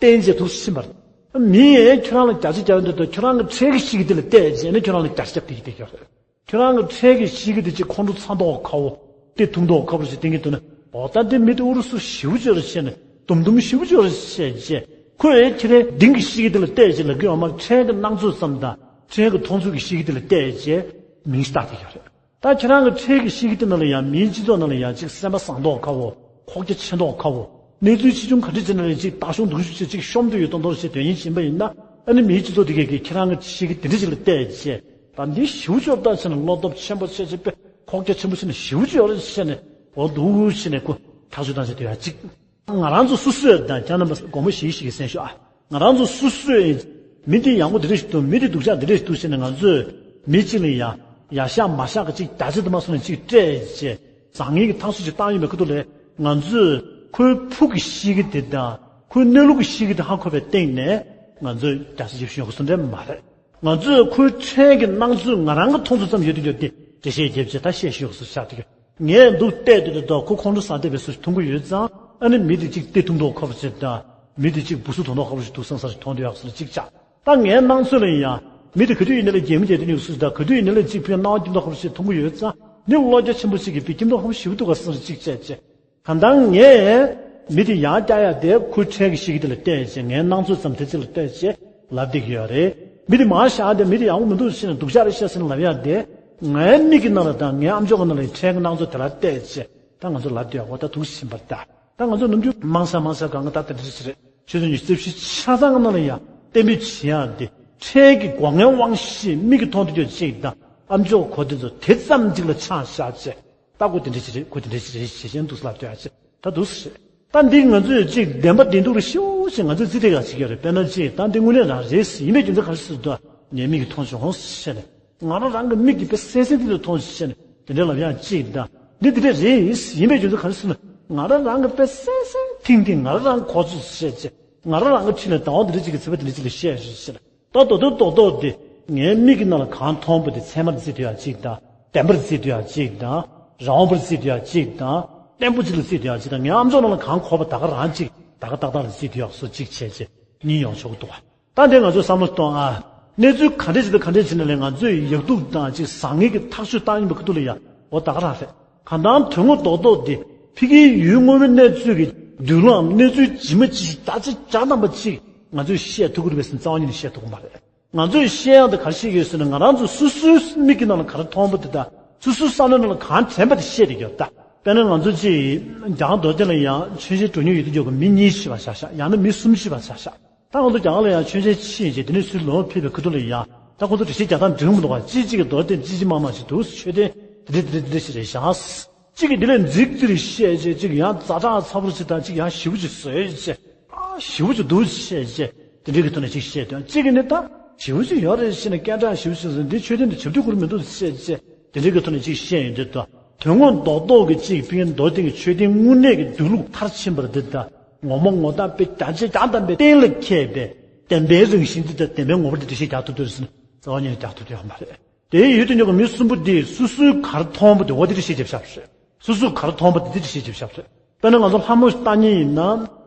བསྟན་བྱས་འདུག་ཕྱིན་པ་རེད། མི་ཡས་ཁྱོད་རང་ལ་བརྒྱ་ཆ་བརྒྱ་ཡོད་འདུག་ད་ཁྱོད་རང་གི་ཁྲལ་གྱི་གཤིས་ཀ་དེ་ལ་བལྟས་བྱས་ནས་ཁྱོད་རང་ལ་བརྒྱ་ཆ་བརྒྱ་བསྟན་གྱི་བསྡད་ཀྱི་ཡོད་རེད། ཁྱོད་རང་གི་ཁྲལ་གྱི་གཤིས་ཀ་དེ་ཅིག་ཁོང་ཁྲོ་ཚ་མདོག་ཁ་པོ། དེ་ཐུག་མདོག་ཁ་པོ་ཞིག་བསྟན་གྱི་འདུག་ན། འོ་ད་འདི་མི་དེ་ཨུ་རུ་སུ་ཞེ་པོ་ཅིག་ཡོད་རེད་བཤད་ནས་དུམ་དུམ་ཞེ་པོ་ཅིག་ཡོད་རེད་བཤད་རྗེས། ཁོས་ཁྱེད་རའི་གདིང་གི་གཤིས་ཀ་དེ་ལ་བལྟས་རྗེས་ལབ་ཀྱི་ཡོད་མ་རེད། ཁྲལ་གྱི་སྣང་ཚུལ་ཙམ་དང་ཁྲལ་གྱི་མཐོང་ཚུལ་གྱི་གཤིས་ཀ་དེ་ལ་བལྟས་རྗེས་མིང་ཞིག་བཏགས་བསྡད་ཡོད་རེད། ད་ཁྱེད་རང་གི་ཁྲལ་གྱི་གཤིས་ཀ་དེ་ནང་ལ་ཡང་མིའི་སྤྱི་ཚོགས་ནང་ལ་ཡང་ཅིག་སེམས་པ་བཟང་མདོག་ཁ་པོ། ཁོག་རྒྱ་ཆེ་མདོག་ཁ་པོ། གནས་ཚུལ་ཆེ་ཆུང་ག་འདྲ་ཅིག་ནང་ལ་ཅིག་ལྟ་སྐྱོང་སྡུག་ཤུགས་ཆེ་ཅིག་ཤོམ་དུ་ཡོད་མདོག་མདོག་ཞིག་དོན་ཡིན་བཞིན་པ་ཡིན་ན། ཨ་ནི་མིའི་སྤྱི་ཚོགས་དེ་གས་ཀྱིས་ཁྱེད་རང་གི་གཤིས་ཀ་དེ་འདྲ་ཅིག་ལ་བལྟས་རྗེས། ད་འདི་ཞེ་པོ་ཅིག་ཡོད་པ་ལྟ་བྱས་ན་བློ་སྟོབས་ཆེན་པོ་བྱས་བྱས་པས་ཁོག་རྒྱ་ཆེན་པོ་བྱས་ན་ཞེ་པོ་ཅིག་ཡོད་རེད་བྱས་ནས་འོ་འདུག་བྱས་ནས་ཁོ་ཐག་གཅོད་བཏང་བྱས་དེ་ཡང་གཅིག་ང་རང་ཚོ་སོ་སོས་དང་ཁྱེད་རྣམ་པ་དགོངས་པ་བཞེས་བཞེས་ཀྱི་གསན་ཤོག་ཨ། ང་རང་ཚོ་སོ་སོས་མི་དེ་ཡག་པོ་དེ་འདྲ་ཞིག་འདུག་མི་དེ་སྡུག་ཅག་དེ་འདྲ་ཞིག་འདུག་ཟེར་ནས་ང་ཚོས་མི་གཅིག་ལ་ཡ་ཡ་ཤག་མ་ཤག་གི་གཅིག་བརྒྱ་ཆ་དུ་མ་སོང་ནས་གཅིག་སྤྲད་བྱས་བཟང་ངན་གྱི་ཐག་གཅོད་ཅིག་བཏང་ཡོད་པའི་ཁུ་ཐུག་ལས་ང་ཚོས་ཁོའི་ཕུགས་ཀྱི་གཤིས་ཀ་དེ་དང་ཁོའི་གནས་ལུགས་ཀྱི་གཤིས་ཀ་དེ་ཧ་གོ་བའི་སྟེང་ནས་ ང་ཚོས་རྒྱ་ཆེ་ཞིབ་ཞིབ་ཡོང་གི་སུ་འདྲ་མ་རེད། ང་ཚོས་ཁོའི་ཕྲན་གྱི་སྣང་ཚུལ་ང་རང་གི་མཐོང་ཚུལ་ཙམ་ཡོད་དུ་ཡོད་དེ་འགྲེལ་བཤད་རྒྱབ་ཅེས་ད་བཤད་ཞུ་ཡོང་གི་སུ་ཆགས་དུས། ངས་འདུག་བལྟས་དུས་དུ་ཁོ་ཁོང་ཁྲོ་ཟ་བསྡད་པའི་སུ་ཞིག་མཐོང་གི་ཡོད་ཙང་། ཨ་ནི་མི་དེ་གཅིག་སྟེ་ཐུང་ཐོག་ཁ་པོ་ཞིག་དང་། མི་དེ་གཅིག་སྦུ་སུ་དོ་ནོ་ཁ་པོ་ཞིག་འདུག་བསམ་ས་ཞིག་མཐོང་དུ་ཡག་སུ་ལ་གཅིག་ཆགས། ད་ངའི་སྣང་ཚུལ་ལ་ཡིན་ཡང་། མི་དེ་ག་དུས་ཡིན་ན་ལས་རྒྱན་མི་རྒྱན་དེ་ཉུག་སུ་དང་། ག་དུས་ཡིན་ན་ལས་གཅིག་ཕན་སྣང་བ་སྐྱིད་མདོག་ཁ་པོ་ཞིག་མཐོང་གི་ཡོད་ཙང་། མི་བློ་རྒྱ་ཆེན་པོ་ཞིག་གིས་པི་སྐྱིད་མདོག་ཁ་པོ་ཞིག་འདུག་ག་བསམ་ས་གཅིག་བྱས་བྱས། གང་ལྟར་ངས་མི་དེ་ཡང་བསྐྱར་ཡག་དེ་ཁོའི་ཕྲན་གྱི་ཤེས་ཀྱི་དེ་ལ་བལྟས་བྱས། ངའི་སྣང་ཚུལ་ཙམ་དེ་ཅི་ལ་བལྟས་བྱས་ལབ་བསྡད་ཀྱི་ཡོད་རེད། མི་དེ་མར་བཞག་དེ་མི་དེ་ཡག་པོ་མི་འདུག་ཟེར་ནས་སྡུག་ཅག་རེད་ཤག་ཟེར་ནས་ལབ་ཡག་དེ། ངའི་མིག་གི་ནང་ལ་དང་ངའི་ཨམ་ཅོག་གི་ནང་ལ་ཕྲན་གྱི་སྣང་ཚུལ་དེ་ལ་བལྟས་བྱས། ད་ང་ཚོ་ལབ་བསྡད་ཡག་འོ་ད་འདུག་ཕྱིན་པ་རེད་ད། ད་ང་ཚོ་ནམ་རྒྱུན་མང་ས་མང་ས་གང་ག་ད་དེ་འདྲ་ཞིག་རེད། ཆུ་ཚོད་ཉི་ཤུ་རྩ་བཞི་ཆ་ཚང་གི་ནང་ལ་ཡང་གཏན་འབེབས་བྱེད་ཡག་འདི། ཕྲན་གྱི་སྒོ་ངའི་དབང་ཤེས་མིག་གིས་མཐོང་ཐུབ་རྒྱུ་གཅིག་དང་། ཨམ་ཅོག་གོ་དེ་ཚོ་དེ་ཙམ་གཅིག་ལ་ཆགས་བཞག་བྱས། ད་ཁོ་དེ་འདྲ་ཞིག་རེད། ཁོ་དེ་འདྲ་ཞིག་རེད་ཞེས་བྱས་འདུག་ལབ་སྡོད་ཡག་ཅིག་ད་འདུག་ཟེར། ད་འདི་ང་ཚོས་ཅིག་བདེན་པ་བདེན་སྡུག་ལ་ཞེ་པོ་ཞིག་ང་ཚོས་རྩིས་སྤྲད་ཡག་ཅིག་ཡོད་རེད། དཔེར་ན་ཅིག་ད་འདི་དངོས་གནས་རང་རེད། ཡིན་པའི་རྒྱུ་མཚན་ག་རེ་ཟེར་དུས། ངའི་མིག་གིས་མཐོང་བྱུང་ཟེར་ནས། ང་རང་རང་གི་མིག་གིས་དཔེ་གསལ་གསལ་འདི་ལ་མཐོང་ཞེས་ནས་དེ་འདྲ་ལབ་ཡག་གཅིག་དང་། འདི་འདི་འདྲ་རེད། ཡིན་པའི་རྒྱུ་མཚན་ག་རེ་ཟེར་ན། ང་རང་རང་གི་དཔེ་གསལ་གསལ་ཐིང་ཐིང་ང་རང་རང་གོ་ཚུལ་བཤད་ཅེས། ང་རང་རང་གི་འཁྲིས་ལ་ཟླ་བ་འདི་འདྲ་གཅིག་གི་ཚེ་བ་འདི་འདྲ་གཅིག་ལ་བཤད་ཞེས་ཟེར། ད་རྡོག་རྡོག་རྡོག་རྡོག་འདི་ངའི་མིག་གི་ནང་ལ་གང་མཐོང་པ་དེ་ཚད་མར་བརྩི་སྡོད་ཡག་གཅིག་དང་། བདེན་པར་བརྩི་སྡོད་ཡག་གཅིག་དང་། རང་དབང་པར་བརྩི་སྡོད་ཡག་གཅིག་དང་། བརྟན་པོ་གཅིག་ལ་བརྩི་སྡོད་ཡག་གཅིག་དང་། ངའི་ཨམ་ཅོག་ནང་ལ་གང་གོ་བ་ད་ག་རང་གཅིག་ད་ག་ཏག་ཏག་ལ་བརྩི་སྡོད་ཡག་སོ་གཅིག་བྱས་རྗེས་གཉིས་ཡོང་ཆོག་གི་འདུག་བ། ད་འདི་ང་ཚོས་བསམ་བློ་གཏོང་ཨ། གནས་ཚུལ་ག་འདྲས་ཅིག་དང་ག་འདྲས་ཅིག་ནང་ལ་ང་ཚོས་ཡག་སྡུག་དང་ཅིག་བཟང་ངན་གྱི་ཐག་གཅོད་བཏང་ཡིན་པ་ཁུ་ཐུག་ལ་ཡ་འོ་ད་ག་རང་རེད། གང་ལྟར་དོན་དངོས་རྡོག་རྡོག་འདི་ཕ་གིའི་ཡུལ་དངོས་པོའི་གནས་ཚུལ་གྱི་མདུན་ལམ་གནས་ཚུལ་ཇི་མ་ཇི་བཞིན་ད་ཅི་བྱ་དང་པ་ཅིག་ང་ཚོས་བཤད་ཐུབ་ཀྱི་རེད་པས་ཟེར་ན་རྩ་བ་ཉིད་ནས་བཤད་ཐུབ་ཀྱི་མ་རེད། ང་ཚོས་བཤད་ཡག་འདི་ག་རེ་བཤད་ཀྱི་ཡོད་ཟེར་ན། ང་རང་ཚོ་སོ་སོའི་མིག་གི་ནང་ལ་ག་རེ་མཐོང་པ་དེ་དང་སོ་སོའི་བསམ་བློའི་ནང་ལ་གང་དྲན་པ་དེ་བཤད་བསྡད་ཀྱི་ཡོད་ད། དཔེར་ན་ང་ཚོ་ཅིག་རྒྱ་གར་མདོ་སྟོད་ལ་ཡང་མཆོད་མཇལ་འགྲོ་མྱོང་ཡོད་དུས་ཀྱི་མི་གཉིས་ཤི་བ་ཆ་བཞག་ཡང་ན་མི་གསུམ་ཤི་བ་ཆ་བཞག་ད་ང་ཚོ་རྒྱ་གར་ལ་ཡང་མཆོད་མཇལ་ཕྱིན་རྗེས་དེ་ནས་སུ་ལོག་ཕེབས་པའི་ཁ་ཐུག་ལ་ཡང་ད་ཁོ་ཚོ་འགྲེལ་བཤད་རྒྱག་སྟངས་འགྲིག་མི་འདུག་ག་ཅིག་ཅིག་གིས་མདོ་སྟོད་ཅི་ཅི་མ་མ་ཞིག་འདུག་མཆོད་རྟེན་དེ་འདྲ་དེ་འདྲ་དེ་འདྲ་ཞིག་རེད་བཞག་གཅིག་གིས་དེ་ལས་རྫིག་རྫིག་རེ་བཤད་རྗེས་གཅིག་ཡང་ཛ་དྲག་ཚ་པོ་ཅིག་དང་གཅིག་ཡང་ཞེ་པོ་ཅིག་བཟོས་རྗེས་ཨ་ཞེ་པོ་ཅིག་འདུག་བཤད་རྗེས་དེ་འདྲའི་གི་ཐོག་ནས་ཅིག་བཤད་དོན་གཅིག་གིས་ནི་ད་ཞེ་པོ་ཅིག་ཡོད་རེད་ཟེར་ནས་སྐད་གྲགས་ཞེ་པོ་ཅིག་བཟོས་འདི་མཆོད་རྟེན་དུ་བྱ་འདུས་ཁུར་མི་འདུག་བཤད་རྗེས་དེ་འདྲའི་གི་ཐོག་ནས་ཅིག་བཤད་ཡོང་དུས་ད། དོན་དངོས་རྡོག་རྡོག་གི་གཅིག་ཕ་གིའི་མདོ་སྟེང་གི་མཆོད་རྟེན་དངོས་གནས་ཀྱི་སྡོད་ལུགས་མཐར་ཕྱིན་པ་རེད་འདི་དང་། ངོ་མ་ངོ་ཐག་དཔེ་རྒྱ་ཆེ་རྒྱ་དམ་པའི་གཏན་ལ་འཁེལ་བའི་བདེན་པའི་རང་བཞིན་འདི་དང་བདེན་པའི་ངོ་བོ་འདི་འགྲེལ་བཤད་རྒྱག་ཐུབ་འདོད་ཟེར་ན་རྩ་བ་ཉིད་ནས་རྒྱག་ཐུབ་འདོད་ཡོད་མ་རེད། དེའི་ཡུལ་དུ་འཇོག་གི་མི་གསུམ་པོ་འདིས་སོ་སོའི་ག་རེ་མཐོང་པ་དེ་འོ་དེ་འགྲེལ་བཤད་རྒྱབ་ཤག་རེད། སོ་སོའི་ག་རེ་མཐོང་པ་དེ་འདི་འགྲེལ་བཤད་རྒྱབ་ཤག་རེད། དཔེར་ན་ང་ཚོ་ལྷ་མོ་ལྟ་མཁན་ཡིན་ན།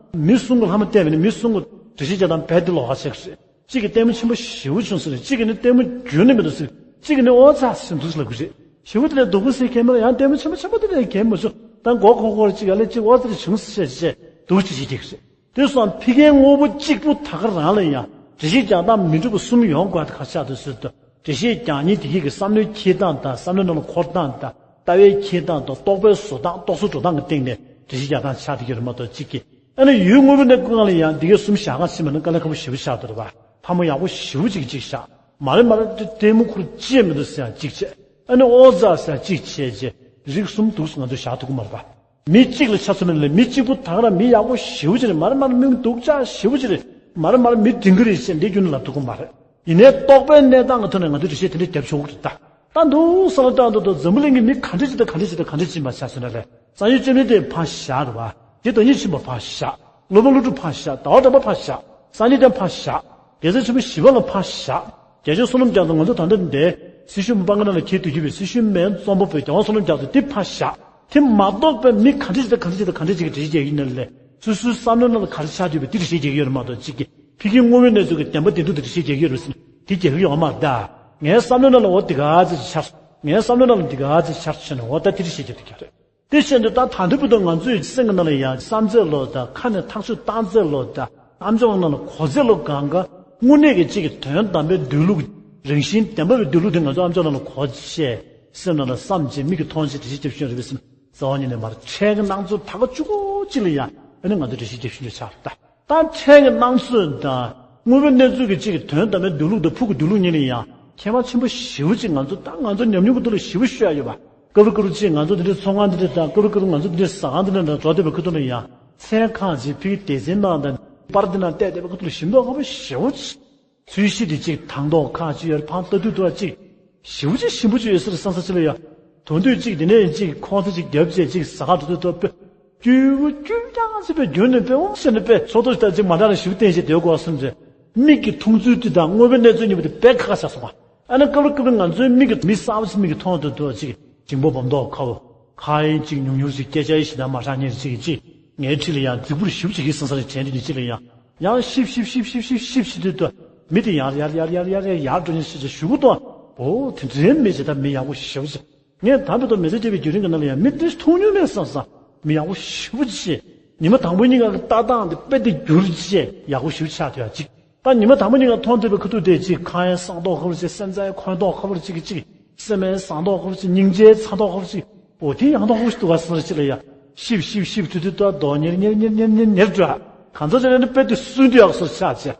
མི་གསུམ་གྱིས་ལྷ་མོ་བལྟས་པ་ཡིན་ན་མི་གསུམ་གྱིས་འགྲེལ་བཤད་རྒྱག་སྟངས་རྦད་དེ་ལོགས་ཀ་ཆགས་ཀྱི་རེད། གཅིག་གིས་ལྟད་མོ་ཆེན་པོ་ཞེ་པོ་བྱུང་ཟེར། གཅིག་གིས་ནི་ལྟད་མོ་རྒྱུན་ནས་མི་འདུག་ཟེར། གཅིག་གིས་ནི་ཨོ་ཙག་ཟེར་འདུག་ཟེར་ལབ་ཀྱི་རེད། ཞེ་པོ་དེ་ལས་སྡུག་པོ་ཟེར་མཁན་མ་རེད། ཡང་ལྟད་མོ་ཆེན་པོ་ཆེན་པོ་དེ་ལས་མཁན་མ་བྱུང་། ད་མགོ་འཁོར་འཁོར་གཅིག་ཡ་ལས་གཅིག་ཨོ་ཙི་རེ་བྱུང་ཟེར་བྱས་འདུག་ཅི་ཞིག་ཅིག་རེད། དེ་སོང་ཕ་གིའི་དངོས་པོ་གཅིག་པུ་ད་ག་རང་ལ་ཡང་འགྲེལ་བཤད་རྒྱག་སྟངས་མི་འགྲིག་པ་གསུམ་ཡོང་དགོས་པ་དེ་ག་རེ་ཆགས་འདུག་ཟེར་དུས། འགྲེལ་བཤད་རྒྱག་མཁན་དེ་གིས་ཀྱི་བསམ་བློའི་འཁྱེར་སྟངས་དང་བསམ་བློའི་ནང་ལ་འཁོར་སྟངས་དང་ལྟ་བའི་འཁྱེར་སྟངས་དང་རྟོག་པའི་བཟོ་སྟངས་རྟོག་བཟོ་འགྲོ་སྟངས་ཀྱི་སྟེང་ནས་འགྲེལ་བཤད་རྒྱག་སྟངས་ཆགས་བསྡད་ཀྱི་རེད་མ་གཏོགས་གཅིག་གིས། ཨ་ནི་ཡུལ་དངོས་པོའི་གནས་སྐབས་ལ་ཡང་འདི་གའི་གསུམ་བཞག་ག་ཕྱིན་པ་ན་དཀའ་ལས་ཁག་པོ་ཞེ་པོ་ཆགས་འདུག་རེད་པ། ལྷ་མོ་ཡག་པོ་ཞེ་པོ་ཅིག་གཅིག་བཞག་མ་རེད་མ་རེད་ལྟད་མོ་ཁུར་ཅི་ཡང་མི་འདུག་ཟེར་ཡང་གཅིག་བྱས། ཨ་ནི་ཨོ་ཙག་ཟེར་ཡང་གཅིག་བྱས་རྗེས་རིགས་གསུམ་འདུག་ང་ཚོས་བཞག་ཐུབ་ཀྱི་མ་རེད་པ། མི་གཅིག་ལ་ཆ་མཚོན་པ་ཡིན་ན་མི་གཅིག་པུ་ད་ག་རང་མི་ཡག་པོ་ཞེ་པོ་ཅིག་རེད། མ་རེད་མ་རེད་མི་སྡུག་ཅག་ཞེ་པོ་ཅིག་རེད། མ་རེད་མ་རེད་མི་འགྲིག་གི་རེད་ཅེས་འདི་རྒྱུན་ནས་ལབ་ཐུབ་ཀྱི་མ་རེད། ཡིན་ནའི་རྟོག་པའི་གནས་སྟངས་ཀྱི་ཐོག་ནས་ང་ཚོས་འགྲེལ་བཤད་དེ་འདྲ་རྒྱབ་ཆོག་གི་རེད་ད། ད་འདུག་ས་ལ་བཏང་འདུག་འདུག་འཛམ་བུ་གླིང་གི་མི་ག་འདྲ་ཅིག་དང་ག་འདྲ་ཅིག་དང་ག་འདྲ་ཅིག་མ་ཆགས་སོང་ན་ལས་གསང་ཡུལ་བཅོམ་ལྡན་འདས་ཕར་བཞག་རེད་པ། དེ་བདག་ཉིད་ཆེན་པོ་ཕར་བཞག་སློབ་དཔོན་ཀླུ་སྒྲུབ་ཕར་བཞག་ཟླ་བ་གྲགས་པ་ཕར་བཞག་སངས་རྒྱས་བསྐྱངས་ཕར་བཞག་རྒྱལ་སྲས་ཆེན་པོ་ཞི་བ་ལྷ་ཕར་བཞག་རྒྱལ་མཆོག་བསོད་ནམས་རྒྱ་མཚོ་ང་ཚོ་ད་ལྟ་འདི་སྲི་ཞུ་མ་སྤང་གི་ནང་ལ་འཁྱེར་སྡོད་རྒྱུ་བའི་སྲི་ཞུའི་མེ་རྩོམ་པ་པོའི་རྒྱལ་དབང་བསོད་ནམས་རྒྱ་མཚོ་འདི་ཕར་བཞག་དེ་མ་གཏོགས་པའི་མི་ག་འདྲ་ཞིག་དང་ག་འདྲ་ཞིག་དང་ག་འདྲ་ཞིག་གིས་འགྲེལ་བཤད་རྒྱག་གི་ཡིན་ན་ལས་སོ་སོའི་བསམ་བློའི་ནང་ལ་ག་རེ་ཆགས་བསྡད་པའི་འདི་འགྲེལ་བཤད་རྒྱག་གི་ཡོད་རེད་མ་གཏོགས་གཅིག་གིས་ཕ་གིའི་དངོས་པོའི་གནས་ཚུལ་གྱི་བདེན་པ་བདེན་སྡུག་དེ་འགྲེལ་བཤད་རྒྱག་གི་ཡོད་རེད་ཟེར་ན་དེ་རྒྱག་གི་ཡོད་མ་རེད་ད། ངའི་བསམ་བློའི་ནང་ལ་འོ་འདི་ག་ཚོད་ཅིག་ཆགས། ངའི་བསམ་བློའི་ནང་ལ་འདི་ག་ཚོད་ཆགས་བྱས་ནས་འོ་ད་དེ་འགྲེལ་བཤད་རྒྱག་གི་ཡོད་རེད། དེ་བཞིན་དུ་ད་ད་ལྟའི་བར་དུ་ང་ཚོའི་སེམས་ཀྱི་ནང་ལ་ཡང་བསམ་ཚད་ལོ་དང་ཁ་ནས་ཐག་གཅོད་བཏང་ཚད་ལོ་དང་ཨམ་ཅོག་ནང་ལ་གོ་ཚད་ལོ་གང་ག་དངོས་གནས་ཀྱི་གཅིག་གི་དོན་དམ་པའི་སྡོད་ལུགས་རང་བཞིན་བདེན་པ་བའི་སྡོད་ལུགས་དེ་ང་ཚོ་ཨམ་ཅོག་ནང་ལ་གོ་བྱས་སེམས་ནང་ལ་བསམ་བྱས་མིག་གིས་མཐོང་བྱས་འགྲེལ་བཤད་རྒྱབ་ཤེས་རེད་པས་སེམས་རྩ་བ་ཉིད་ནས་མ་རེད། ཕྲན་གྱི་སྣང་ཚུལ་ད་ག་གཅིག་པོ་གཅིག་ལ་ཡང་ཨ་ནི་ང་ཚོ་འགྲེལ་བཤད་རྒྱབ་ཤེས་འདྲ་ཆགས་རེད་ད། ད་ཕྲན་གྱི་སྣང་ཚུལ་དང་དངོས་པོའི་གནས་ཚུལ་གྱི་གཅིག་གི་དོན་དམ་པའི་སྡོད་ལུགས་དང་ཕུགས་ཀྱི་སྡོད་ལུགས་གཉིས་ལ་ཡང་ཁྱད་པར་ཆེན་པོ་ཞེ་པོ་ཅིག་ང་ཚོ་ད་ང་ཚོ་ཉམས་མྱོང་གི་ཐོག་ལ་ཞེ་པོ་ཤོད་ཡ་ཡོད་པ། སྐབས་རེ་སྐབས་རེ་ཅིག་ང་ཚོ་འདི་འདྲའི་ཚོང་ཁང་འདི་འདྲ་དང་སྐབས་རེ་སྐབས་རེ་ང་ཚོ་འདི་འདྲའི་ཟ་ཁང་འདི་འདྲ་འདྲ་འགྲོ་བསྡད་པའི་ཁ་ཐུག་ལ་ཡང་མཚན་གང་ཅིག་ཕ་གིའི་སྡེ་ཚན་ནང་དང་པར་འདི་ནང་བལྟས་བསྡད་པའི་ཁ་ཐུག་ལ་ཞིམ་མདོག་ཁ་པོ་ཞེ་པོ་ཅིག་ཚོས་གཞི་དེ་གཅིག་དང་ཐོག་ཁ་གཅིག་ཡོད་རེད། ཕར་ལྟ་དུས་དུ་བ་གཅིག་ཞེ་པོ་ཅིག་ཞིམ་པོ་ཅིག་ཡོད་ས་རེད་བསམ་ས་ཅིག་ལ་ཡ། དོན་དུས་གཅིག་དེ་ནས་གཅིག་ཁོང་ཚོ་གཅིག་རྒྱབ་བྱས་གཅིག་ཟ་ཁང་དུ་དུ་དུ་དཔེ་སྐྱུར་པོ་སྐྱུར་རྐྱང་ཅིག་དཔེ་རྒྱུན་ནས་དཔེ་འོང་ཟེར་ནས་དཔེ་ཚོགས་གཙོ་ཞིག་ད་གཅིག་མ་འདྲ་ན་ཞེ་པོ་བསྟན་བྱས་སྡོད་དགོས་བསམ་བྱས། མིག་གིས་མཐོང་ཚུལ་དེ་དང་དངོས་པོའི་གནས་ཚུལ་གཉིས་པོ་དེ་དཔེ་ཁ་ཁ་ཆགས་སོང་བ། ཨ་ནི་སྐབས་རེ་སྐབས་རེ་ང་ཚོའི་མིག་གིས་མི་གསར་པ་ཞིག་མིག་གིས་མཐོང་དུས་དུ་ཅིག་འགྲེང་བུ་སྦོམ་མདོག་ཁ་བོ། ཁ་ཡིན་ཅིག་ཉུང་ཉུང་ཞིག་སྐད་ཆ་ཡིན་ཞིག་དང་མ་ཧྲ་ཉེར་ཅིག་ཅིག་ངའི་འཁྲིས་ལ་ཡང་རྫིག་པོར་ཞིབ་ཅིག་གིས་སང་སང་རེ་དྲན་དུས་ཅིག་ལ་ཡང་། ཡང་ཤིབ་ཤིབ་ཤིབ་ཤིབ་ཤིབ་ཤིབ་ཤིབ་དུས་དུ་མི་དེ་ཡར་ཡར་ཡར་ཡར་ཡར་ཡར་ཡར་འགྲོ་ཉེར་ཞིག་ཅིག་གཞུག་གུ་དང་། ཨོ་དེ་འདྲའི་མི་ཅིག་ད་མི་ཡག་པོ་ཞེ་པོ་ཅིག་ངས་ད་བར་དུ་མི་ཚེ་སྐྱེལ་བའི་བརྒྱུད་རིམ་གྱི་ནང་ལ་ཡང་མི་འདི་མཐོང་མྱོང་མེད་བསམ་བསམ་མི་ཡག་པོ་ཞེ་པོ་ཅིག་ཉི་མ་དང་པོ་གཉིས་ཀ་གི་ལྟ་སྟངས་དེ་དཔེ་དེ་འགྱུར་ཅིག་ཡག་པོ་ཞེ་པོ་ཆགས་ཐུབ་ཡ་ཅིག་ད་ཉི་མ་དང་པོ་གཉིས་ཀ་མཐོང་ཐུབ་པའི་ཁ་ཐུག་དེ་ཅིག་ཁ་ཡང་སང་མདོག་ཁ་པོ་ཅིག་སེམས་རྩ་ཡང་འཁོལ་མདོག་ཁ་པོ་ཅིག་ཅིག་སེམས་ཡང་སང་མདོག་ཁ་པོ་ཅིག་སྙིང་རྗེ་ཚ་མདོག་ཁ་པོ་ཅིག་ཨོ་དེ་ཡང་མདོག་ཁ་པོ་ཞིག་འདུག་ག་ཟེར་ཅིག་ལ་ཡ། ཤིབ་ཤིབ་ཤིབ་དུས་དུས་ཏོ་རྡོ་ཉེར་ཉེར་ཉེར་ཉེར་ཉེར་ཉེར་འགྲོ། གང་ཚོད་ཅིག་ལ་ནི་དཔེ་དེ་སུན་དུ་ཡག་སོ་ཆགས་ཅིག་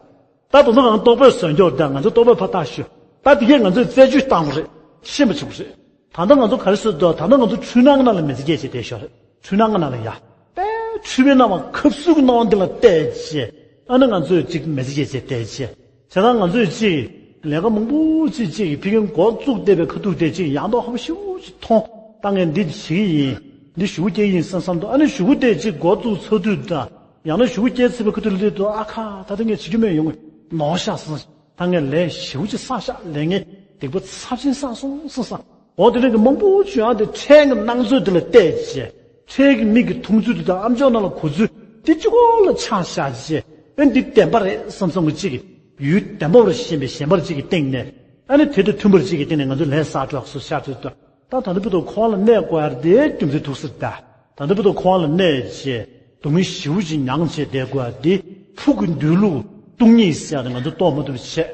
ད་དུང་ང་རྟོག་པས་བཟོས་འགྱོ་ད་ང་ཚོ་རྟོག་པས་ཕར་བཏགས་ཞུ། ད་དེ་གས་ང་ཚོས་རྩད་གཅོད་བཏང་དགོས་རེད། ཤེས་པ་བྱེད་དགོས་རེད། ད་ལྟ་ང་ཚོ་ག་རེ་བཟོས་འདུག་ད་ལྟ་ང་ཚོ་འཁྲུལ་སྣང་གི་ནང་ལ་མི་ཚེ་སྐྱེལ་བྱས་བསྡད་ཤོག་རེད། འཁྲུལ་སྣང་གི་ནང་ལ་ཡ། དཔེ་འཁྲུལ་པའི་སྣང་བ་ཁབ་སུ་གི་སྣང་བ་འདི་ལ་བལྟས་བྱས། ཨ་ནི་ང་ཚོས་ཅིག་མི་ཚེ་སྐྱེལ་བྱས་བསྡད་བྱས། བྱས་ཙང་ང་ཚོས་ཅིག་ལས་ཀ་མང་པོ་ཅིག་ཅིག་ཕ་གིར་འགོ་བཙུགས་བསྡད་པའི་ཁ་ཐུག་དེ་ཅིག་ཡང་དོག་ཧ་པོ་ཞེ་པོ་ཅིག་མཐོང་། ད་ངས་འདི་བྱེད་ཀྱི་ཡིན། འདི་ཞུ་སྐྱེལ་ཡིན་བསམ་བསམ་འདུག་ཨ་ནི་ཞུ་སྐྱེལ་དེ་ཅིག་འགོ་བཙུགས་ཚར་དུས་དང་། ཡང་ན་ཞུ་སྐྱེལ་ཚར་བའི་ཁ་ཐུག་ལ་དུས་དུ་ཨ་ཁ་ད་ལྟ་ངས་བྱེད་རྒྱུ་མེད་ཡོང་གི་ནོར་ཤག་སོང་། ད་ངས་ལས་ཞེ་པོ་ཅིག་བསགས་ཤག་ལས་ངན་སྡིག་པ་ཚབས་ཆེན་བསགས་སོང་བསམ་བསམ། འོ་དེ་འདྲ་གི་མང་པོ་བྱུང་ཡང་དེ་འཕྲལ་གྱི་སྣང་ཚུལ་དེ་ལ་བལྟས་བྱས། འཕྲལ་གྱི་མིག་གིས་མཐོང་ཚུལ་དེ་དང་ཨ་མཆོག་རྣམས་ལ་གོ་ཚུལ་དེ་གཅིག་པོ་ལ་ཆགས་བཞག་བྱས། ཨེ་འདི་བདེན་པ་རེད་བསམ་བསམ་གྱི་གཅིག་གི་ཡུལ་བདེན་པ་རེད་ཤེས་པའི་ཞེན་པ་གཅིག་གི་སྟེང་ནས། ཨ་ནི་དེ་དང་མཐུན་པ་གཅིག་གི་སྟེང་ནས་ང་ཚོ་ལས་བསགས་འགྲོ་སོ་ཤར་ཚུལ་དུ། ད་ད་ལྟ་བར་དུ་ཁོང་ལ་གནས་དགོས་ཡ་དེ་རྒྱུ་མཚན་ཐུག་ཟེར་ད། ད་ལྟ་བར་དུ་ཁོང་ལ་གནས་བྱས་སྡུག་བསྔལ་ཞེ་པོ་ཅིག་མྱངས་བྱས་བསྡད་དགོས་ཡ་དེ་ཕུགས་ཀྱི་འདུལ་ལུགས་སྟོང་ཉིད་ཟེར་ཡ་དེ་ང་ཚོ་རྟོགས་མ་ཐུབ་པ་བྱས།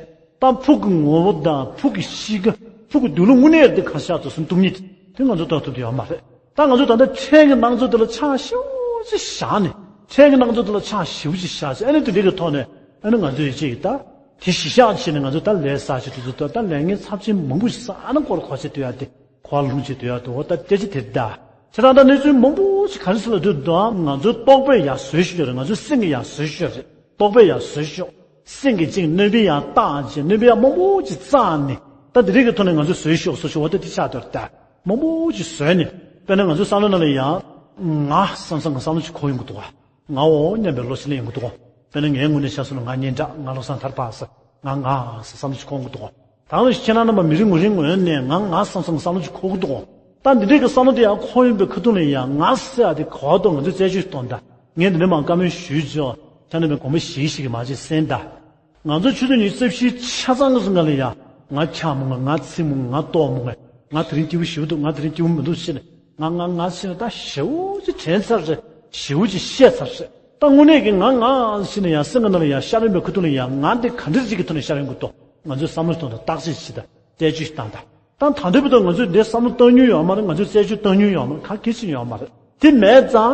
ད་ཕུགས་ཀྱི་ངོ་བོ་དང་ཕུགས་ཀྱི་གཤིས་ཀ་ཕུགས་ཀྱི་འདུལ་ལུགས་དངོས་གནས་དེ་གང་ཤར་དུ་སོང་སྟོང་ཉིད་དེ་ང་ཚོ་རྟོགས་ཐུབ་ཀྱི་ཡོད་མ་རེད། ད་ང་ཚོ་ད་ལྟ་འཕྲལ་གྱི་སྣང་ཚུལ་དེ་ལ་ཆགས་ཞེ་པོ་ཅིག་བཞག་ནས་འཕྲལ་གྱི་སྣང་ཚུལ་དེ་ལ་ཆགས་ཞེ་པོ་ཅིག་བཞག་བྱས་ཨ་ནི་དེ་འདྲའི་གི་ཐོག་ནས་ཨ་ནི་ང་ཚོས་ཅིག་ད་དེ་གཞི་བཞག་བྱས་ནས་ང་ཚོ་ད་ལས་བསགས་བྱེད་དུས་ཚོད་ད་ལས་ངན་ཚབས་ཆེན་མང་པོ་ཞིག་བསགས་ཨ་ནི་སྐོར་གོ་ཆེ་དུ་ཡ་དེ། གོ་བ་ལྷུང་བྱེད་དུ་ཡག་འདུག་འོ་ད་སྐད་ཆ་དེ་ད། ཁྱེད་རང་ད་གནས་ཚུལ་མང་པོ་ཞིག་ག་རེ་ཟེར་ལ་འདུག་འདུག་ང་ཚོའི་རྟོག་པས་ཡར་བཟོས་ཤོག་རེད། ང་ཚོའི་སེམས་ཀྱིས་ཡར་བཟོས་ཤོག་རེད། རྟོག་པས་ཡར་བཟོས་ཤོག་སེམས་ཀྱིས་ཅིག་གནོད་པའི་ཡང་བཏང་བྱས་གནོད་པའི་ཡང་མང་པོ་ཅིག་བཙལ་ནས་ད་འདི་རིགས་ཀྱི་ཐོག་ནས་ང་ཚོས་བཟོས་ཤོག་བཟོས་ཤོག་འོ་ད་འདི་ཆགས་འདུག་ད། མང་པོ་ཅིག་བཟོས་ནས་དཔེར་ན་ང་ཚོའི་བསམ་བློ་ནང་ལ་ཡང་ང་བསམ་བསམ་གྱི་བསམ་བློ་ཅིག་འཁོར་ཡོང་གི་འདུག་ག་ང་འོ་སྙམ་པའི་བློ་ཞིག་སླེབས་ཡོང་གི་འདུག་ག་དཔེར་ན་ངའི་ངོས་ནས་ཆ་བཞག་ན་ང་སྙན་གྲགས་ང་བློ་བཟང་ཐར་པ་ཟེར་ང་ང་ཟེར་བསམ་བློ་ཅིག་འཁོར་གྱི་འདུག་ག་ད་ང་ཁྱེད་རང་རྣམ་པ་མི་རེ་ངོ་རེའི་ངོས་ནས་ང་ང་བསམ་བསམ་བསམ་བློ་ཅིག་འཁོར་གྱི་འདུག་ད་འདི་འདྲའི་གི་བསམ་བློ་དེ་ཡང་འཁོར་ཡོང་པའི་ཁ་ཐུག་ནས་ཡང་ང་ཟེར་ཡ་དེ་ག་བ་དུ་ང་ཚོས་རྩད་གཅོད་གཏོང་ད། ངས་འདི་ནས་མར་བཀའ་མོལ་ཞུས་ཆོག་ཁྱེད་རྣམ་པས་དགོངས་པ་བཞེས་ཤིག་གི་མ་བྱེད་གསན་ད། ང་ཚོ་ཆུ་ཚོད་ཉི་ཤུ་རྩ་བཞིའི་ཆ་ཚང་གི་སུ་ང་ལ་ཡང་ང་འཁྱམ་མོ་ང་ང་ཚིག་མོ་ང་ལྟོགས་མོ་ང་ང་དེ་རིང་སྐྱིད་པོ་ཞེ་པོ་འདུག་ང་དེ་རིང་སྐྱིད་པོ་མི་འདུག་ཟེར་ནས་ང་ང་ང་ཟེར་ནས་ད་ཞེ་པོ་ཅིག་དྲན་ཚར་རེད། ཞེ་པོ་ཅིག་བཤད་ཚར་རེད། ད་དངོས་གནས་ཀྱི་ང་ང་ཟེར་ནས་ཡང་སེམས་ཀྱི་ནང་ལ་ཡང་ཤར་ཡོང་པའི་ཁ་ཐུག་ལ་ཡང་ང་འདི་ག་འདྲ་ཅིག་གི་ཐོག་ནས་ཤར་ཡོང་གི་འདུག་ང་ཚོས་བསམ་བློ་གཏོང་དང་བརྟག་དཔྱད་བྱེད་དང་རྩད་གཅོད་བཏང་དང་། ད་ད་ལྟའི་བར་དུ་ང་ཚོས་འདི་བསམ་བློ་བཏང་མྱོང་ཡོད་མ་རེད། ང་ཚོས་རྩད་གཅོད་བཏང་མྱོང་ཡོད་མ་རེད། ག་གེ་བྱས་ཡོད་མ་རེད། དེ་མེད་ཙང་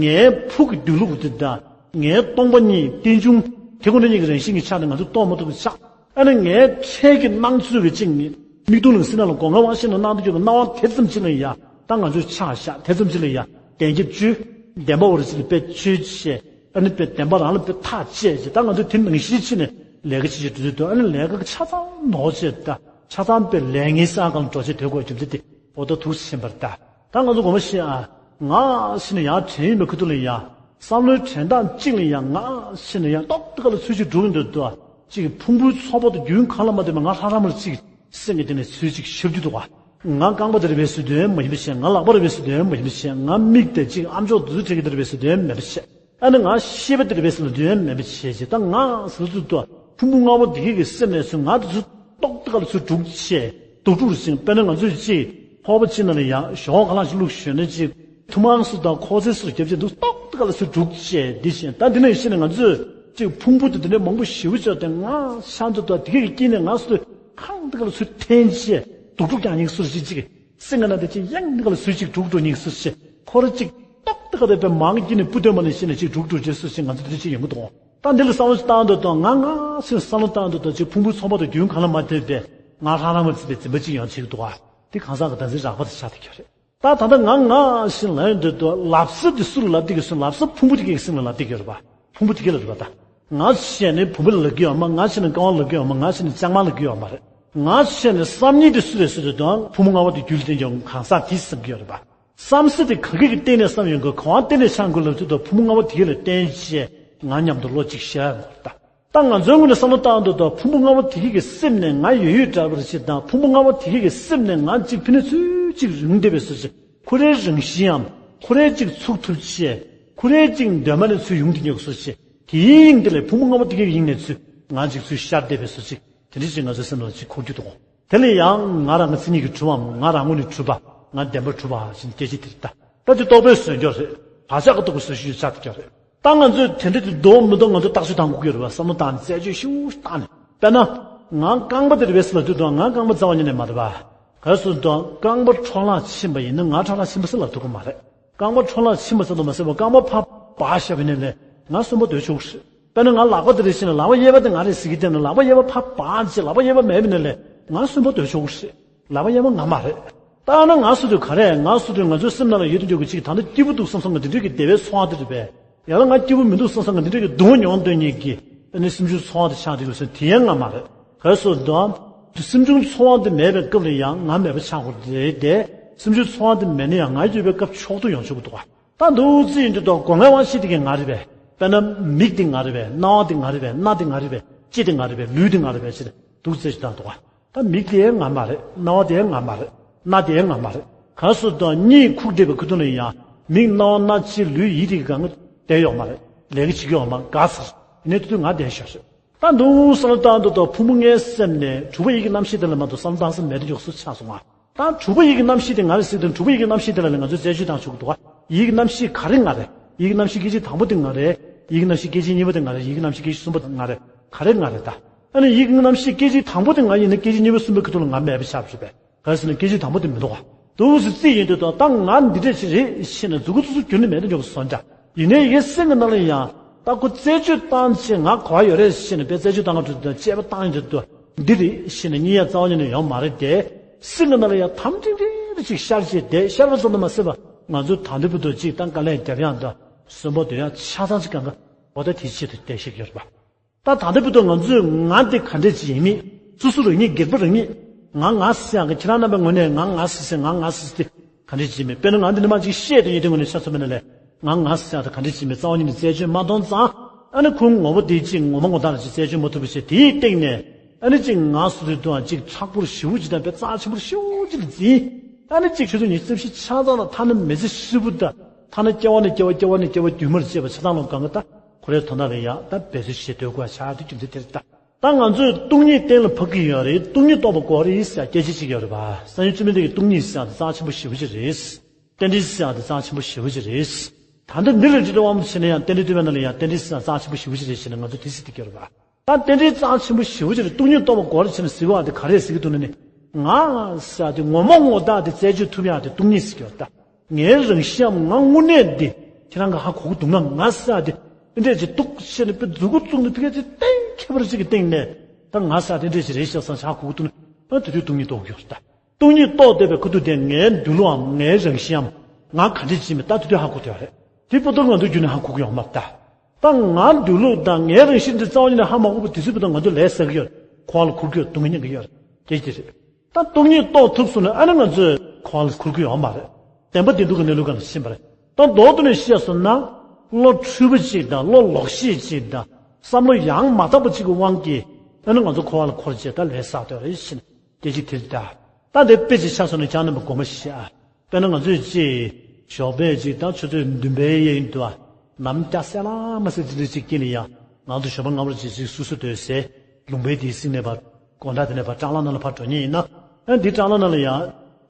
ངའི་ཕུགས་ཀྱི་འདུལ་ལུགས་དེ་དང་ངའི་སྟོང་པ་ཉིད་རྟེན་འབྱུང་དེ་ཁོ་ན་ཉིད་ཀྱི་རང་བཞིན་གྱི་ཆ་ནས་ང་ཚོས་རྟོགས་མ་ཐུབ་པའི་ཆ། ཨ་ནི་ངའི་འཕྲལ་གྱི་སྣང་ཚུལ་གྱི་གཅིག་ནི་མིག་མཐོང་ལག་ཟིན་ནང་ལ་སྒོ་ང་དབང་ཤེས་ནང་སྣང་དུ་གྱུར་པའི་སྣང་བ་དེ་ཙམ་ཅིག་ལ་ཡ་ད་ང་ཚོས་ཆགས་བཞག་དེ་ཙམ་ཅིག་ལ་ཡ་གདེང་རྒྱབ་བཅོལ། བདེན་པ་འོ་རེ་ཅིག་ལ་དཔེ་བཅོལ་བྱས། ཨ་ནི་དཔེ་བདེན་པ་རང་ལ་དཔེ་ཐག་བཅད་བྱས་ད་ང་ཚོས་དེ་ནང་བཞིན་ཕྱིན་ནས་ལས་ཀ་བྱེད་བྱེད་འགྲོ་དུས་ཨ་ནི་ལས་ཀ་ཆ་ཚང་ནོར་བྱས་ད་ཆ་ཚང་དཔེ་ལས་ངན་སང་གང་འགྲོ་བྱེད་དོད་དགོས་རྒྱུ་མཚན་དེ་འོ་ད་ཐུགས་ཕྱིན་པར་ད། ད་ང་ཚོ་དགོངས་པ་བཞེས་ཨ། ང་ཕྱིན་ནས་ཡར་དྲན་ཡོད་པའི་ཁ་ཐུག་ལ་ཡ། བསམ་བློའི་དྲན་སྟངས་གཅིག་ལ་ཡ་ང་ཕྱིན་ནས་ཡ་ཏོག་ཏོག་ལ་ཚུལ་གཅིག་འགྲོ་གི་འདུག་ཏོ། གཅིག་ཕུང་པོའི་ཚོགས་པ་དང་རྒྱུན་གང་ལ་མ་ལྟོས་པའི་ང་ལྷ་རམས་པ་གཅིག་སེམས་ཀྱི་སྟེང་ནས་ཚུལ་གཅིག་ཤར་རྒྱུ་འདུག་ག་ང་རྐང་པ་དེ་རེད་པས་ཟེར་དོན་མ་ཡིན་པ་བྱས། ང་ལག་པ་རེད་པས་ཟེར་དོན་མ་ཡིན་པ་བྱས། ང་མིག་དེ་གཅིག་ཨ་མཆོག་དེ་ཚོ་འཕྲད་ཀྱི་དེ་རེད་པས་ཟེར་དོན་མེད་པ་བྱས། ཨ་ནི་ང་ཤེས་པ་དེ་རེད་པས་ཟེར་དོན་མེད་པ་བྱས་བྱས། ད་ང་ཟེར་ཚུལ་དུ་ཕུང་པོ་ལྔ་པོ་དེ་གི་གི་སེམས་ནས་ཚུར་ང་དེ་ཚོ་ཏོག་ཏོག་ལ་ཚུར་སྒྲུག་བྱས་དུག་སྒྲུག་ཅིང་། དཔེར་ན་ང་ཚོས་གཅིག་ཕོར་པ་གཅིག་ནང་ལ་ཡ་ཞོགས་ག་ལ་ཞིག་བླུགས་ཞོན་ན་གཅིག་ཐུར་མང་སུ་དང་ཁོག་ཚད་སུ་རྒྱབ་བྱས་འདུག་ཏོག་ཏོག་ལ་ཚུར་སྒྲུག་བྱས་འདི་བཞིན་ད་འདི་ནས་ཤེས་ནས་ང་ཚོས་གཅིག་ཕུང་པོ་དེ་འདི་འདྲའི་མང་པོ་ཞེ་པོ་ཅིག་དེ་ང་ཤ་འདུག་ད་དེ་གི་དཀྱིལ་ནས་ང་སུ་ཁང་ཏོག་ལ་ཚུར་འཐེན་བྱས་དུག་སྒྲུག་རྒྱག་ཉིན་སུ་ཞིག་གཅིག་སེམས་ཀྱི་ནང་དེ་གཅིག་ཡང་ནི་ག་ལ་སུ་གཅིག་དྲུག་འགྲོ་ཉིན་སུ་ཞིག་ཁོ་ར་གཅིག་ཏོག་ཏོག་དེ་པའི་མང་གི་ནས་སྤུ་སྟོན་མ་ནས་ཤེས་ནས་གཅིག་དྲུག་འགྲོ་རྗེས་སུ་ཞིག་ང་ཚོ་དེ་གཅིག་ཡོང་གི་འདུག་ད་འདི་ལ་བསམ་བློ་ཞིག་བཏང་འདོད་དང་ང་ང་ཞིག་བསམ་བློ་བཏང་འདོད་དང་གཅིག་ཕུང་པོའི་ཚོགས་པ་དང་རྒྱུན་གང་ལ་མ་ལྟོས་པའི་ང་ལྷ་རམས་པ་ཚིག་པའི་འཛིན་པ་གཅིག་ཡང་བྱེད་ཀྱི་འདུག་ག་འདི་གང་ཟག་གི་བདག་འཛིན་རགས་པ་དེ་ཆགས་བསྡད་ཀྱི་རེད། ད་ད་ལྟ་ང་ང་ཞིག་ལབ་ཡོང་དུས་དུ་ལབ་ས་དེ་སུ་ལ་ལབ་བསྡད་ཀྱི་སོང་། ལབ་ས་ཕུང་པོ་དེ་གའི་སེམས་ལ་ལབ་བསྡད་ཀྱི་ཡོད་རེད་པ། ཕུང་པོ་དེ་གའི་ལ་རེད་པ། ད་ང་བྱས་ནས་བུམ་པ་ལ་ལབ་ཀྱི་ཡོད་མ། ང་བྱས་ནས་རྐང་པ་ལབ་ཀྱི་ཡོད་མ། ང་བྱས་ནས་བསམ་ཉིད་དེ་སུ་རེད་ཟེར་དུས་དང་ཕུང་པོ་ལྔ་པོ་དེ་རྒྱུད་ལ་བརྟེན་ཀྱང་གང་ཟག་དེ་བསམ་གྱི་ཡོད་རེད་པ། བསམ་ས་དེ་ག་གི་གི་སྟེང་ནས་བསམ་ཡོང་གི་གང་བ་སྟེང་ནས་ཆང་དགོས་ལབ་དུས་དང་ཕུང་པོ་ལྔ་པོ་དེ་གའི་ལ་བརྟེན་བྱས་ང་མཉམ་དུ་བློ་གཅིག་བཞག་ཡོང་གི་རེད་ད། ད་ང་ཚོའི་ངོས་ནས་བསམ་བློ་བཏང་དུས་ད་ཕུང་པོ་ལྔ་པོ་དེ་གི་གི་སེམས་ནས་ང་ཡོད་ཡོད་འདྲ་པོ་ཞིག་དང་ཕུང་པོ་ལྔ་པོ་དེ་གི་གི་སེམས་ནས་ང་གཅིག་ཕི་ནས་ཚུར་གཅིག་རུང་བསྡད་པའི་བཟོ་ཅིག་ཁོ་རའི་རང་བཞིན་འམ་ཁོ་རའི་གཅིག་ཚུགས་ཐུབ་ཆེ་ཁོ་རའི་གཅིག་འདོད་མ་ནས་ཚུར་ཡོང་དེ་ཉོག་བཟོ་ཅིག་དེའི་དབྱིངས་དེ་ལས་ཕུང་པོ་ལྔ་པོ་དེ་གི་དབྱིངས་ནས་ཚུར་ང་གཅིག་ཚུར་ཤར་བསྡད་པའི་བཟོ་ཅིག་དེ་འདྲ་ཅིག་ང་ཚོའི་སེམས་ནང་ཅིག་འཁོར་རྒྱུ་འདུག་དེ་ལས་ཡང་ང་རང་ངི་མཚན་ཉིད་ཀྱིས་གྲུབ་པའམ་ང་རང་ངོས་ནས་གྲུབ་པ་ང་བདེན་པར་གྲུབ་པ་ཞེས་སྐད་ཆ་དེ་རེད་ད། ད་དེ་རྟོག་པས་བཟོས་ཀྱང་རེད། བག་ཆགས་ཀྱིས་རྟོག་པས་བཟོས་ཤུལ་ཆགས་ཀྱང་རེད། ད་ང་ཚོས་དེ་འདྲ་དེ་འདུག་མི་འདུག་ང་ཚོས་བརྟག་དཔྱད་གཏང་དགོས་ཀྱི་རེད་པ། བསམ་བློ་བཏང་ནས་རྩད་གཅོད་ཤུགས་བཏང་ནས། དཔེར་ན། ང་རྐང་པ་དེ་རེད་པས་ཟེར་ལབ་དུས་དང་ང་རྐང་པ་རྩ་བ་ཉིད་ནས་མ་རེད་པ། ག་རེ་ཟེར་དུས་རྐང་པ་འཕྲོ་བརླག་ཕྱིན་པ་ཡིན་ན་ང་འཕྲོ་བརླག་ཕྱིན་པ་ཟེར་ལབ་ཐུབ་ཀྱི་མ་རེད། རྐང་པ་འཕྲོ་བརླག་ཕྱིན་པ་ཙམ་དུ་མ་ཟད་པར་རྐང་པ་ཕར་སྦ་བཞག་པ་ཡིན་ན་ལས་ང་གསོན་པོ་སྡོད་ཆོག་གི་རེད། དཔེར་ན་ང་ལག་པ་དེ་རེད་ཟེར་ན་ལག་པ་གཡས་པ་དེ་ང་རེད་ཟེར་གྱི་བསྡད་ན་ལག་པ་གཡས་པ་ཕར་སྦ་བྱས་ལག་པ་གཡས་པ་མེད་པ་ཡིན་ན་ལས་ང་གསོན་པོ་སྡོད་ཆོག་གི་རེད། ལག་པ་གཡས་པ་ང་མ་རེད། ད་ན་ང་གསོན་དུས་ག་རེ་ང་གསོན་དུས་ང་ཚོའི་སེམས་ནང་ལ་ཡོད་དུ་འཇོག་གི་ཅིག་ད་ནི་སྐྱིད་པོ་འདུག་བསམ་བསམ་གི་འདི་འདྲ་གི་བདེ་བའི་ཚོར་བ་དེ་རེད་པས། ཡང་ན་ང་སྐྱིད་པོ་མི་འདུག་བསམ་བསམ་གི་འདི་འདྲ་གི་སྡུག་བསྔལ་མྱོང་འདོད་མཁན་གྱི་ཨ་ནི་སེམས་བྱུང་ཚོར་བ་དེ་ཆགས་བསྡད་ཡོད་ཟེར་དེ་ཡང་ང་མ་རེད། ག་རེ་ཟེར་དུས། སེམས་བྱུང་ཚོར་བ་དེ་མེད་པའི་སྐབས་ལ་ཡང་ང་མེད་པ་ཆགས་དགོས་རེད་དེ། སེམས་བྱུང་ཚོར་བ་དེ་མེད་ན་ཡང་ང་ཡོད་པའི་སྐབས་མཆོག་ཏུ་ཡོང་ཆོག་གི་འདུག་ག་ད་འདུག་རྩིས་ཡིན་དུས་ད་སྒོ་ལྔའི་དབང་ཤེས་དེ་གས་ང་རེད་པས། དཔེར་ན་མིག་དེ་ང་རེད་པས། རྣ་བ་དེ་ང་རེད་པས། སྣ་དེ་ང་རེད་པས། ལྕེ་དེ་ང་རེད་པས། ལུས་དེ་ང་རེད་པས་ཟེར་འདུག་རྩིས་ཞིག་བཏང་འདུག་ག་ད་མིག་དེ་ཡང་ང་མ་རེད། རྣ་བ་དེ་ཡང་ང་མ་རེད། སྣ་དེ་ཡང་ང་མ་རེད། གང་སུ་དང་གཉིད་ཁུག་བསྡད་པའི་ཁུ་ཐུང་ལ་ཡང་མིག་རྣ་བ་སྣ་ལྕེ་ལུས་ཡིད་དེ་གང་བསྡད་ཡོད་མ་རེད། ལས་ཀ་བྱེད་ཀྱི་ཡོད་མ་རེད། དགའ་ཚར། ཡིན་ནའི་དེ་དུས་ང་བསྡད་ཤག་རེད། ད་འདུག་བསམ་བློ་བཏང་དུས་ད་ཕུང་པོ་ལྔའི་སེམས་ནས་དྲུག་པ་ཡིད་ཀྱི་རྣམ་ཤེས་དེ་ལ་མ་གཏོགས་བསམ་བློ་བཏང་ས་མེད་དུ་འཇོག་སུ་ཆགས་སོང་ང་། ད་དྲུག་པ་ཡིད་ཀྱི་རྣམ་ཤེས་དེ་ང་རེད་ཟེར་དུས་དྲུག་པ་ཡིད་ཀྱི་རྣམ་ཤེས་དེ་ལ་ལས་ང་ཚོས་རྩད་གཅོད་བཏང་ཆོག་གི་འདུག་ག་ཡིད་ཀྱི་རྣམ་ཤེས་ག་རེ་ང་རེད། ཡིད་ཀྱི་རྣམ་ཤེས་སྐད་ཅིག་དང་པོ་དེ་ང་རེད། ཡིད་ཀྱི་རྣམ་ཤེས་སྐད་ཅིག་གཉིས་པ་དེ་ང་རེད། ཡིད་ཀྱི་རྣམ་ཤེས་སྐད་ཅིག་གསུམ་པ་དེ་ང་རེད། ག་རེ་ང་རེད་ད། ཨ་ནི་ཡིད་ཀྱི་རྣམ་ཤེས་སྐད་ཅིག་དང་པོ་དེ་ང་ཡིན་ན་སྐད་ཅིག་གཉིས་པ་གསུམ་པའི་ཁ་ཐུག་ལ་ང་མེད་པ་ཆགས་པ་རེད་པས། ག་རེ་ཟེར་ན་སྐད་ཅིག་དང་པོ་དེ་མི་འདུག་ག་འདུག་སེ་རྩིས་ཡིན་དུས་ད་ད་ང་འདི་འདྲས་ཅིག་རེད་ཤེས་ན་མཛུབ་གུ་ཙུག་ཙུག་གྱུར་ནས་མེད་དུ་འཇོག་སོང་འདྲ། ཡིན་ནའི་ཡི་གེ་སེམས་ཀྱི་ནང་ལ་ཡང་ད་ཁོ་རྩད་གཅོད་བཏང་ཆེད་ང་གོ་བ་ཡོད་རེད་ཤེས་ནས་དཔེ་རྩད་གཅོད་བཏང་ག་འགྲོ་དུས་དཔྱད་པ་བཏང་ཡིན་དུས་འདི་རེད་ཤེས་ནས་གཉིད་ཡ་རྩ་བ་ཉིད་ནས་ཡོང་མ་རེད་དེ། སེམས་ཀྱི་ནང་ལ་ཡང་དམ་ཁྲིག་ཁྲིག་ཅིག་ཤར་བྱས་དེ་ཤར་བ་ཙམ་དུ་མ་ཟད་པ་ང་ཚོས་ད་འདི་བུ་དུ་ཅིག་ད་དཀའ་ལས་རྒྱབ་ཡང་ད་གསོན་པོ་སྡོད་ཡང་ཆ་ཚང་ཅིག་གང་ག་འོ་ད་དེའི་ཆེད་དུ་བསྡད་ཤེས་ཀྱི་ཡོད་རེད་པ། ད་ད་ལྟ་བར་དུ་ང་ཚོས་ང་དེ་ག་འདྲས་ཅིག་ཡིན་མིན། སོ་སོ་རང་ཉིད་སྒེར་པ་རང་ཉིད། ང་ང་ཟེར་ཡག་གི་ཁྱེད་རང་རྣམ་པའི་ངོས་ནས་ང་ང་ཟེར་ཟེར་ང་ང་ཟེར་ཟེར་དེ་ག་འདྲས་ཅིག་མིན། དཔེར་ན་ང་འདི་ནས་མ་ཅིག་བཤད་དུ་ཡིན་དེ་ངོས་ནས་ཆ་ཚང་མེད་ན་ལས་ང་ང་ཟེར་ཡག་དེ་ག་འདྲས་ཅིག་མིན་རྩ་བ་ཉིད་ནས་རྩད་གཅོད་མ་གཏོང་ཙང་། ཨ་ནི་ཁོང་ངོ་བོ་དེ་ཅིག་ངོ་མ་ངོ་ཐག་ལ་ཅིག་རྩད་གཅོད་མ་ཐུབ་པ་བྱས་དེའི་སྟེང་ནས་ཨ་ནི་ཅིག་ང་སོ་སོའི་དུའང་ཅིག་མཁྲེགས་པོར་ཞེ་པོ་ཅིག་དང་དཔེ་རྩ་ཆེན་པོར་ཞེ་པོ་ཅིག་ལ་འཛིན། ཨ་ནི་ཅིག་ཁྱོད་ཚོ་ཉིད་སེམས་ཤིང་ཆ་ཚང་ལ་ཐ་ན་མི་ཚེ་ཧྲིལ་པོ་དང་ཐ་ན་སྐྱེ་བ་ནས་སྐྱེ་བ་སྐྱེ་བ་ནས་སྐྱེ་བ་རྒྱུན་མར་བཅད་པ་ཆ་ཚང་ལ་གང་གི་ད། ཁོ་རའི་དོན་དག་ལ་ཡང་ད་འབད་རྩོལ་བྱེད་སྡོད་དགོས་ཆགས་དེ་རྒྱུ་མཚན་དེ་རེད་ད། ད་ང་ཚོས་སྟོང་ཉིད་གཏན་ལ་ཕབ་ཀྱི་ཡོད་རེད། སྟོང་ཉིད་རྟོགས་པ་དགོས་རེད་ཟེར་སྐད་ཆ་གཅིག་ཡོད་རེད་པ། སངས་རྒྱས་བཅོམ་ལྡན་འདས་ཀྱིས་སྟོང་ཉིད་ཟེར་ཡག་དེ་རྩ་ཆེན་པོ་ཞེ་པོ་ཅིག་རེད། རྟེན་འབྲེལ་ཟེར་ཡག་དེ་རྩ་ཆེན་པོ་ཞེ་པོ་ཅིག་རེད། ད་ལྟ་འདི་ལ་འདྲི་དོ་དབང་པོ་བྱས་ན་ཡང་རྟེན་འབྲེལ་བསྟོད་པའི་ནང་ལ་ཡང་རྟེན་འབྲེལ་ཟེར་ཡག་རྩ་ཆེན་པོ་ཞེ་པོ་ཅིག་རེད་ཟེར་ནས་ང་ཚོས་དེ་ཟེར་བསྡད་ཀྱི་ཡོད་རེད་པ། ད་རྟེན་འབྲེལ་རྩ་ཆེན་པོ་ཞེ་པོ་ཅིག་རེད། སྟོང་ཉིད་རྟོགས་པ་དགོས་རེད་ཟེར་ནས་ཟེར་བ་དེ་ག་རེ་ཟེར་གྱི་འདུག་ན་ནི། ང་ཟེར་ཡག་དེ་ངོ་མ་ངོ་བདག་དེ་རྩད་གཅོད་ཐུབ་ཡག་དེ་སྟོང་ཉིད་ཟེར་གྱི་ཡོད་རེད་ད། ངའི་རང་བཞིན་ཡང་ང་དངོས་གནས་འདི་ཁྱེད་རང་གིས་ཧ་གོ་གི་འདུག་ན། ང་ཟེར་ཡག་འདི་འདི་འདྲས་ཅིག་འདུག་ཟེར་ནས་དཔེ་མཛུབ་གུ་བཙུགས་ནས་ཕ་གི་ཅིག་གཏན་འཁེལ་བ་ཅིག་གི་སྟེང་ནས་ད་ང་ཟེར་ཡག་འདི་འདྲས་ཅིག་རེད་ཤག་བསམ་ཤག་ཧ་གོ་གི་འདུག་ན། ཨ་དེ་དུས་སྟོང་ཉིད་རྟོགས་ཀྱི་ཡོད་རེད་ད། སྟོང་ཉིད་རྟོགས་བསྡད་པའི་ཁ་ཐུག་དེ་ངའི་འདུག་ལོའམ་ངའི་རང་བཞིན་ཡང་ང་ག་འདྲས་ཅིག་མིན་ད་དེ་དུས་ཧ་གོ་བསྡད་ཡོད་རེད། དེ་པོ་ཏོ་ང་ཚོ་རྒྱུད་ནས་ཧ་གོ་གི་ཡོད་མ་རེད་ད། ད་ང་འདུག་ལོ་དང་ངའི་རང་བཞིན་འདི་རྩ་བ་ཉིད་ནས་ཧ་མ་གོ་བ་དེ་ཚོའི་བུ་དང་ང་ཚོ་ལས་བསགས་ཀྱི་ཡོད། འཁོར་བ་ལ་འཁོར་གྱི་ཡོད། སྡུག་བསྔལ་མྱོང་གི་ཡོད། སྐད་ཆ་དེ་རེད། ད་སྟོང་ཉིད་རྟོགས་ཐུབ་སོང་ན་ཨ་ནི་ང་ཚོས་འཁོར་བ་ལ་འཁོར་གྱི་ཡོད་མ་རེད། བདེན་པ་བདེན་ཐུག་གི་གནས་ལུགས་སྒང་ལ་ཕྱིན་པ་རེད། ད་མདོར་བསྡུས་ནས་བཤད་སོང་ན། བློ་འཁྲུལ་པ་ཅིག་དང་བློ་ལོག་ཤེས་ཅིག་དང་བསམ་བློ་ཡང་མ་དག་པ་ཅིག་གི་དབང་གིས་ཨ་ནི་ང་ཚོ་འཁོར་བ་ལ་འཁོར་བྱས་ད་ལས་བསགས་བསྡད་རེད་ཕྱིན། སྐད་ཆ་དེ་རེད་ད། ད་དེ་དཔེ་ཅིག་ཆ་བཞག་ན་ཁྱེད་རྣམ་པས་དགོངས་པ་བཞེས་ཨ། དཔེར་ན་ང་ཚོས་ཅིག་ཞོགས་པ་ཅིག་དང་ཆུ་ཚོད་བདུན་པའི་གཡས་གཡོན་དུ་ནམ་སྐྱ་སེར་ལམ་མེ་སེར་ཅིག་ཅིག་དཀྱིལ་ནས་ཡང་ང་ཚོ་ཞོགས་པ་སྔ་མོ་ཅིག་ཅིག་སུ་སུ་སྡོད་སའི་ལུང་པའི་དེའི་གསེང་ནས་ཕར་དགོང་དག་དེ་ནས་ཕར་སྲང་ལམ་ནང་ལ་ཕར་འགྲོ་མཁན་ཡིན་ན། ཨ་འདི་སྲང་ལམ་ནང་ལ་ཡང་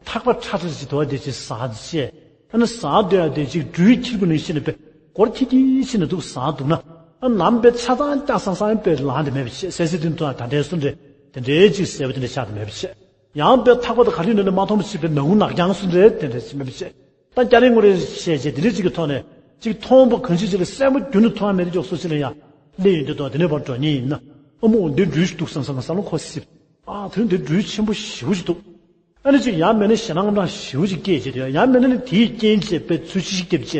ཐག་པ་ཁྲ་ཁྲ་ཅིག་དོར་བ་དེ་ཅིག་ཟ་བྱས། ཨ་ནི་ཟ་སྡོད་ཡག་དེ་ཅིག་སྦྲུལ་འཁྱིལ་པོ་ནང་བཞིན་ནས་དཔེ་སྒོར་ཁྱི་ཁྱི་བྱས་ནས་འདུག་ཟ་འདུག་ན། ཨ་ནམ་དཔེ་ཆ་ཚང་སྐྱ་སང་སང་དཔེ་ལངས་དེ་མེད་པ་བྱས། སེ་སེ་དེ་འདུག་ད་འདྲའི་སུ་འདྲ་དེ་འདྲའི་ཅིག་ཟས་པ་དེ་འདྲ་ཆགས་དེ་མེད་པ་བྱས། ཡང་དཔེ་ཐག་པ་དང་ག་རེ་ནས་མ་མཐོང་བ་ཞིག་པའི་ནག་ཁུང་ནག་རྐྱང་སུ་འདྲ་དེ་འདྲ་ཞིག་མེད་པ་བྱས། ད་སྐྱ་རེངས་ངོ་རེ་བྱས་བྱས་དེ་འདྲ་ཅིག་གི་ཐོག་ནས་ཅིག་མཐོང་བ་གང་ཅི་ཅིག་ལ་སེམས་པ་རྒྱུན་དུ་མཐོང་བ་མེད་དེ་འཇོག་སོ་ཅིག་ལ་ཡང་སླེབས་ཡོང་དུས་དང་དེ་ནས་ཕར་འགྲོ་མཁན་ཡིན་ན། ཨ་མོ་འདི་སྦྲུལ་ཞིག་འདུག་བསམ་བསམ་གི་བསམ་བློ་འཁོར་སྲིད། ཨ་དེ་འདི་སྦྲུལ་ཆེན་པོ་ཞེ་པོ་ཅིག་འདུག་ཨ་ནི་ཅིག་ཡང་མིན་ན་ཞེད་སྣང་དང་ཞེ་པོ་ཅིག་སྐྱེས་བྱས་དེ་ཡང་མིན་ན་ནི་དེའི་རྐྱེན་བྱས་པའི་ཚུལ་ཅིག་སྐྱེས་བྱས་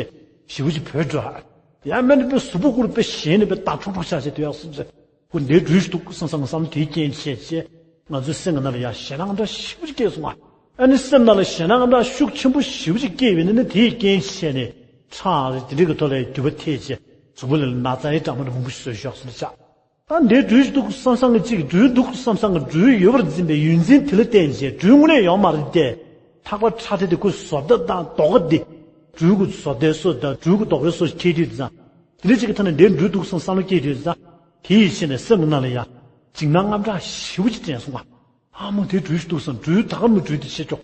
ཞེ་པོ་ཅིག་བུད་འགྲོ་ཨ། ཡང་མིན་ན་དཔེ་གཟུགས་པོ་ཁུར་དཔེ་ཞེད་ནས་དཔེ་ད་འཁྲུག་འཁྲུག་ཆགས་བྱས་དེ་ཡང་སུ་ཟེར། ཁོ་འདི་སྦྲུལ་ཞིག་འདུག་བསམ་བསམ་བསམ་དེའི་རྐྱེན་བྱས་བྱས་ང་ཚོའི་སེམས་ཀྱི་ནང་ལ་ཡང་ཞེད་སྣང་འདྲ་ཞེ་པོ་ཅིག་སྐྱེས་སོང་ང་། ཨ་ནི་སེམས་ནང་ལ་ཞེད་སྣང་འདྲ་ཤུགས་ཆེན་པོ་ཞེ་པོ་ཅིག་སྐྱེས་པས་ནི་ནི་དེའི་རྐྱེན་བྱས་ནས་ཁྲག་རེད་དེ་འདྲའི་གི་ཐོག་ལ་རྒྱུས་པ་ཐེབས་བྱས་གཟུགས་པོ་ལ་ན་ཚ་ཡི་གྲང་མོ་འདྲ་མང་པོ་ཞིག་བཟོས་ཤག་སོང་ཆགས། ད་འདིར་སྦྲུལ་ཞིག་འདུག་བསམ་བསམ་གི་གཅིག་སྦྲུལ་འདུག་བསམ་བསམ་གི་སྦྲུལ་ཡོད་པར་འཛིན་པའི་ཡུལ་འཛིན་དེ་ལ་བརྟེན་བྱས་སྦྲུལ་དངོས་གནས་ཡོད་མ་རེད་དེ། ཐག་པ་ཁྲ་ཁྲ་དེ་ཁོའི་བཟོ་ལྟ་དང་རྡོག་ཁ་འདི། སྦྲུལ་གྱི་བཟོ་ལྟའི་སོ་དང་སྦྲུལ་གྱི་རྡོག་པའི་སོ་ཞིག་འཁྱེར་དུས་ཙང་། དེ་འདྲ་ཅིག་གི་ཐད་ནས་འདིར་སྦྲུལ་འདུག་བསམ་བསམ་བློ་སྐྱེས་དུས་ཙང་། དེ་ཡི་ཕྱིར་ནས་སེམས་ཀྱི་ནང་ལ་ཡང་འཇིགས་སྣང་དངངས་སྐྲག་ཞེ་པོ་ཅིག་དྲན་སོང་ང་། ཨ་མ་དེ་སྦྲུལ་ཞིག་འདུག་བསམ། སྦྲུལ་ད་ག་མི་སྦྲུལ་དེ་ཆེ་ཀྱོག་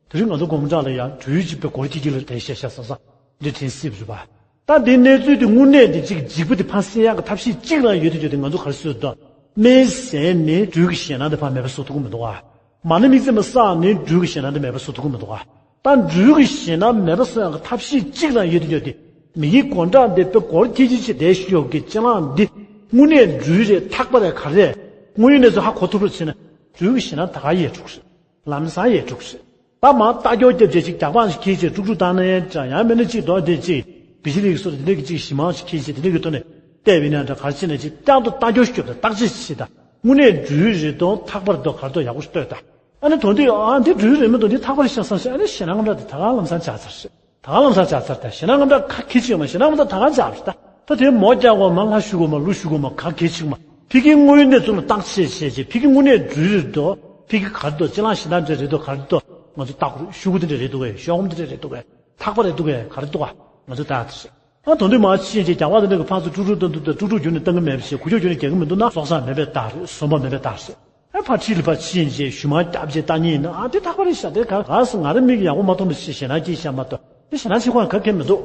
དེ་རིང་ང་ཚོ་དགོང་དག་ལ་ཡང་སྦྲུལ་གྱིས་དཔེ་སྒོར་ཁྱི་ཁྱི་ལ་དེ་བཤད་བཤད་བསམ་བསམ་འདི་དྲན་སྲིད་པ་རེད་པ། ད་འདི་གནས་ཚུལ་འདི་དངོས་གནས་འདི་གཅིག་འཇིགས་པ་འདི་ཕར་སེལ་ཡག་གི་ཐབས་ཤེས་གཅིག་རང་ཡོད་དུས་ཡོད་དེ་ང་ཚོ་ག་རེ་ཟེར་དུས། སྨན་ཟས་ནི་སྦྲུལ་གྱི་ཞེད་སྣང་འདི་ཕར་མེད་པ་བཟོ་ཐུབ་ཀྱི་མི་འདུག་ག་མ་ཎི་དམིགས་བརྩེ་མ་བསགས་ནི་སྦྲུལ་གྱི་ཞེད་སྣང་འདི་མེད་པ་བཟོ་ཐུབ་ཀྱི་མི་འདུག་ག་ད་སྦྲུལ་གྱི་ཞེད་སྣང་མེད་པ་བཟོ་ཡག་གི་ཐབས་ཤེས་གཅིག་རང་ཡོད་དུས་ཡོད་དེ། མི་ཡི་མགོ་འདྲ་འདི་དཔེ་སྒོར་ཁྱི་ཁྱི་ཅིག་དེ་ཤོག་གི་ཅི་ལང་འདི། དངོས་གནས་སྦྲུལ་རེད་ཐག་པ་རེད་ག་རེ་རེད། དངོས་ཡོད་གནས་ཚུལ་ཧ་གོ་ཐུབ་རོགས་བྱས་ན། སྦྲུལ་གྱི་ཞེད་སྣང་ད་ག་ཡལ་འགྲོ་གི་རེད། ལམ་སང་ཡལ་འགྲོ་གི་རེད། ད་མར་ལྟ་སྐྱོར་རྒྱབ་བྱས་ཅིག་རྒྱག་པ་ཞིག་ཁྱེར་བྱས་དཀྲུག་དཀྲུག་བཏང་ན་ཡང་འདྲ། ཡང་མིན་ན་ཅིག་རྡོ་དེ་ཅིག་བི་ཇི་ལི་གི་སོ་དེ་འདྲ་གི་ཅིག་གཞི་མང་ཞིག་ཁྱེར་བྱས་དེ་འདྲ་གི་ཐོག་ནས་བལྟས་པ་ཡིན་ན་འདྲ། ག་རེ་བྱས་ན་ཅིག་བསྐྱར་དུ་ལྟ་སྐྱོར་ཞིག་རྒྱོབ་དང་བརྟག་དཔྱད་ཞིག་བྱེད་དང་། དངོས་གནས་སྦྲུལ་རེད་དོ་ཐག་པ་རེད་དོ་ག་རེ་རེད་དོ་ཡག་པོ་ཞིག་ལྟོས་དང་། ཨ་ནི་དོན་དུ་ཨ་འདི་སྦྲུལ་རེད་མི་འདུག་འདི་ཐག་པ་རེད་ཤག་བསམ་ཞིག་ཨ་ནི་ཞེད་སྣང་དངངས་སྐྲག་དེ་ད་ག་ལམ་སང་ཆགས་ཚར་ཞིག་ད་ག་ལམ་སང་ཆགས་ཚར་ད། ཞེད་སྣང་དངངས་སྐྲག་ག་གེ་ཅིག་ཡོད་མ། ཞེད་སྣང་དངངས་སྐྲག་ད་ག་ཆགས་རེད་ད། ད་དེ་མོ་རྒྱག་དགོས་མ། ལྷ་ཞུ་དགོས་མ། ལུག་ཞུ་དགོས་མ། ག་གེ་ཅིག་མ། ཕ་གིའི་དངོས་ཡོད་གནས་ཚུལ་ལ་བརྟག་དཔྱད་བྱས་བྱས་ཕ་གི་དངོས་གནས་སྦྲུལ་རེད་དོ། ཕ་གི་ག་རེ་འདུག་ཅི་ལང་ཞེད་སྣང་འདྲ་རེད་དོ་ག་རེ་འདུག་ང་ཚོ་བརྟག་དགོས་རེད། ཤུ་གུ་དེ་འདྲ་རེད་འདུག་གས། ཤོག་བུ་དེ་འདྲ་རེད་འདུག་གས། ཐག་པ་རེད་འདུག་གས། ག་རེ་འདུག་ག་ང་ཚོ་བརྟག་དེ་རེད། ཨ་དོན་དུ་མ་ཕྱིན་ཅིག་རྒྱག་པ་དེ་འདྲ་གི་ཕར་ཚུར་དཀྲུག་དཀྲུག་བཏང་འདུག་ད་དཀྲུག་དཀྲུག་བརྒྱུད་ནས་བཏང་གི་མེད་པ་བྱས། ཁུ་ཁྱོག་བརྒྱུད་ནས་རྒྱག་གི་མི་འདུག་ན་སྲོག་ཆགས་མེད་པའི་རྟགས་རེད། ཟོམ་པ་མེད་པའི་རྟགས་རེད། ཨ་ཕར་ཁྲིད་ལ་ཕར་ཕྱིན་ཅིག་ཞུ་མར་བརྒྱབ་ཅིག་ལྟ་ཉེས་ན། ཨ་དེ་ཐག་པ་རེད་ཤག་དེ་ག་ག་སོང་། ང་རང་མིག་གིས་ཡག་པོ་མ་མཐོང་བ་ཞིག་ཞེད་སྣང་སྐྱེས་ཤག་མ་གཏོགས་དེ་ཞེད་སྣང་སྐྱེ་ཁོ་ན་ག་གེ་མི་འདུག་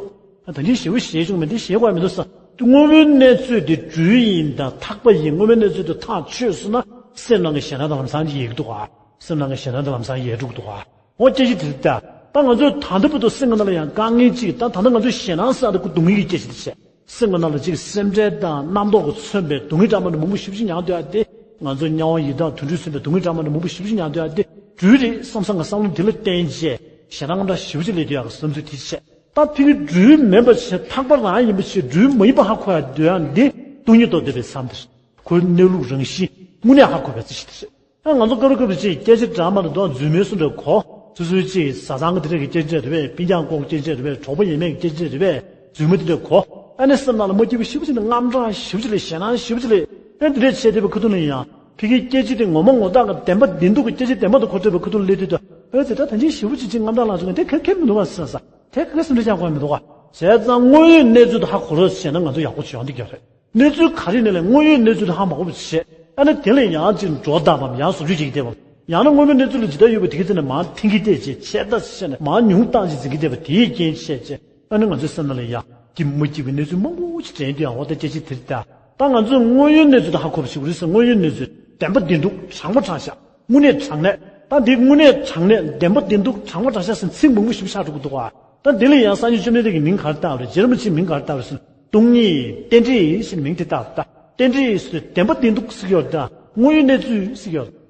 ཨ་ད་ནི་ཞེ་པོ་ཞེད་བྱུང་མེད། དེ་ཞེད་དགོས་མི་འདུག་ས། དངོས་པོའི་གནས་ཚུལ་དེ་སྦྲུལ་ཡིན་དང་ཐག་པ་ཡིན། དངོས་པོའི་གནས་ཚུལ་དེ་ཐག་ཆོད་སོང་ན་སེམས་ནང་གི་ཞེད་སྣང་དེ་ལམ་སང་ཡལ་གྱི་འདུག་ག་སེམས་ནང་གི་ཞེད་སྣང་དེ་ལམ་སང་ཡལ་འགྲོ་གི་འདུག་ག་འོ་སྐད་ཆ་དེ་རེད་ད། ད་ང་ཚོས་ད་ལྟ་བར་དུ་སེམས་ཀྱི་ནང་ལ་ཡང་དཀའ་ངལ་ཅིག་ད་ད་ལྟ་ང་ཚོས་ཞེད་སྣང་ཟེར་ཡག་དེ་ཁོ་སྡུག་བསྔལ་གྱི་སྐད་ཆ་དེ་བཤད། སེམས་ཀྱི་ནང་ལ་ཅིག་སེམས་ཁྲལ་དང་རྣམ་རྟོག་གིས་མཚོན་པའི་སྡུག་བསྔལ་འདྲ་མི་འདྲ་མང་པོ་ཞེ་པོ་ཅིག་མྱངས་སྡོད་ཡག་དེ། ང་ཚོ་དམྱལ་བ་ཡི་དྭགས་དུད་འགྲོས་མཚོན་པའི་སྡུག་བསྔལ་འདྲ་མི་འདྲ་མང་པོ་ཞེ་པོ་ཅིག་མྱངས་སྡོད་ཡག་དེ་སྦྲུལ་རེད་བསམ་བསམ་གི་བསམ་བློ་དེ་ལ་བརྟེན་བྱས་ཞེད་སྣང་དངངས་སྐྲག་ཞེ་པོ་ཅིག་སླེབས་སྡོད་ཡག་གི་བསམ་ཚུལ་དེ་བཤད། ད་ཕ་གི་སྦྲུལ་མིན་པ་བྱས་ཐག་པ་རང་ཡིན་པ་བྱས་སྦྲུལ་མ་ཡིན་པ་ཧ་གོ་ཡག་སྡོད་ཡག་འདི་སྟོང་ཉིད་རྟོགས་བསྡད་པའི་མཚམས་དེ་རེད། ཁོའི་གནས་ལུགས་རང་བཞིན་དངོས་གནས་ཧ་གོ་བའི་རྩིས་གཞི་དེ་རེད། ཨ་ང་ཚོ་སྐབས་རེ་སྐབས་རེ་ཅིག་སྐད་ཆ་འདྲ་མི་འདྲ་འདུག་རྫུན་མའི་བཟོ་འདྲ་གོ། སོ་སོའི་ཅིག་བཟའ་ཚང་གི་དེ་འདྲ་གི་སྐད་ཆ་རེད་པས། སྤུན་ཀྱག་སྐོར་གྱི་སྐད་ཆ་རེད་པས། གྲོགས་པོ་ཡིན་མིན་གྱི་སྐད་ཆ་རེད་པས། རྫུན་མ་དེ་འདྲ་གོ། ཨ་ནི་སེམས་ནང་ལ་མ་སྐྱིད་པོ་ཞེ་པོ་ཅིག་དང་དངངས་སྐྲག་ཞེ་པོ་ཅིག་སླེབས། ཞེད་སྣང་ཞེ་པོ་ཅིག་སླེབས། ཨ་འདི་འདྲ་བྱས་བསྡད་པའི་ཁ་ཐུག་ལ་ཡང་ཕ་གིའི་སྐད་ཆ་དེ་ངོ་མ་ངོ་ཐག་གི་བདེན་པ་བདེན་སྡུག་གི་སྐད་ཆ་བདེན་པ་དེ་གོ་སླེབས་པའི་ཁ་ཐུག་ལ་སླེབས་དུས་ད། ཨོ་ཙི་ད་ད་ཅིག་ཞེ་པོ་ཅིག་ཅིག་དངངས་སྐྲག་ལངས་བྱུང་ང་། དེ་ག་གེ་མི་འདུག་ག་ཟེར་ས། དེ་ག་གེ་སེམས་ཁྲལ་རྒྱག་དགོས་མི་འདུག་ག་བྱས་ཙང་དངོས་ཡོད་གནས་ཚུལ་དེ་ཧ་གོ་རོགས་བྱས་ན་ང་ཚོ་ཡག་པོ་བྱུང་འདི་རྒྱབ་རེད། གནས་ཚུལ་ག་རེ་ཡིན་ནའི་དངོས་ཡོད་གནས་ཚུལ་དེ་ཧ་མ་གོ་བ་བྱས། ཨ་ནི་དེ་ལ་ཡང་ཅིག་སྒྲོ་བཏགས་པའམ་ཡང་བཟོ་བཅོས་བྱེད་ཀྱི་བསྡད་པའམ། ཡང་ན་དངོས་པོའི་གནས་ཚུལ་ལ་ཇི་ལྟར་ཡོད་པ་དེ་ག་ཚོད་ནས་མར་འཐེན་གྱི་བསྡད་བྱས། ཆད་ལྟ་བྱས་ནས་མར་ཉུང་བཏང་བྱས་འཛིན་གྱི་བསྡད་པ་དེའི་རྐྱེན་བྱས་བྱས། ཨ་ནི་ང་ཚོའི་སེམས་ནང་ལ་ཡང་སྐྱིད་མ་སྐྱིད་པའི་གནས་ཚུལ་མང་པོ་ཅིག་དྲན་དུས་ཡང་འོ་ད་སྐད་ཆ་དེ་རེད་ད། ད་ང་ཚོས་དངོས་ཡོད་གནས་ཚུལ་དེ་ཧ་གོ་བ་ཞིག་རེད་ཟེར། དངོས་ཡོད་གནས་ཚུལ་བདེན་པ་བདེན་སྡུག་དྲང་པོ་དྲང་བཞག་དངོས་གནས་དྲང་གནས། ད་འདི་དངོས་གནས་དྲང་གནས་བདེན་པ་བདེན་སྡུག་དྲང་པོ་དྲང་བཞག་ཟེར་ཚིག་མང་པོ་ཞིག་ཆགས་འགྲོ་གི་འདུག་ག་ད་འདི་ལ་ཡང་སངས་རྒྱས་བཅོམ་ལྡན་འདས་ཀྱིས་མིང་ག་རེ་བཏགས་པ་རེད། རྗེ་རིན་པོ་ཆེས་མིང་ག་རེ་བཏགས་པ་རེད་ཟེར་ན། སྟོང་ཉིད་རྟེན་འབྲེལ་ཞེས་མིང་དེ་བཏགས་པ་རེད། ད་རྟེན་འབྲེལ་ཟེར་དུས་བདེན་པ་བདེན་སྡུག་ཟེར་གྱི་ཡོད་རེད། ད་དངོས་ཡོད་གནས་ཚུལ་ཟེར་གྱི་ཡོད་རེད།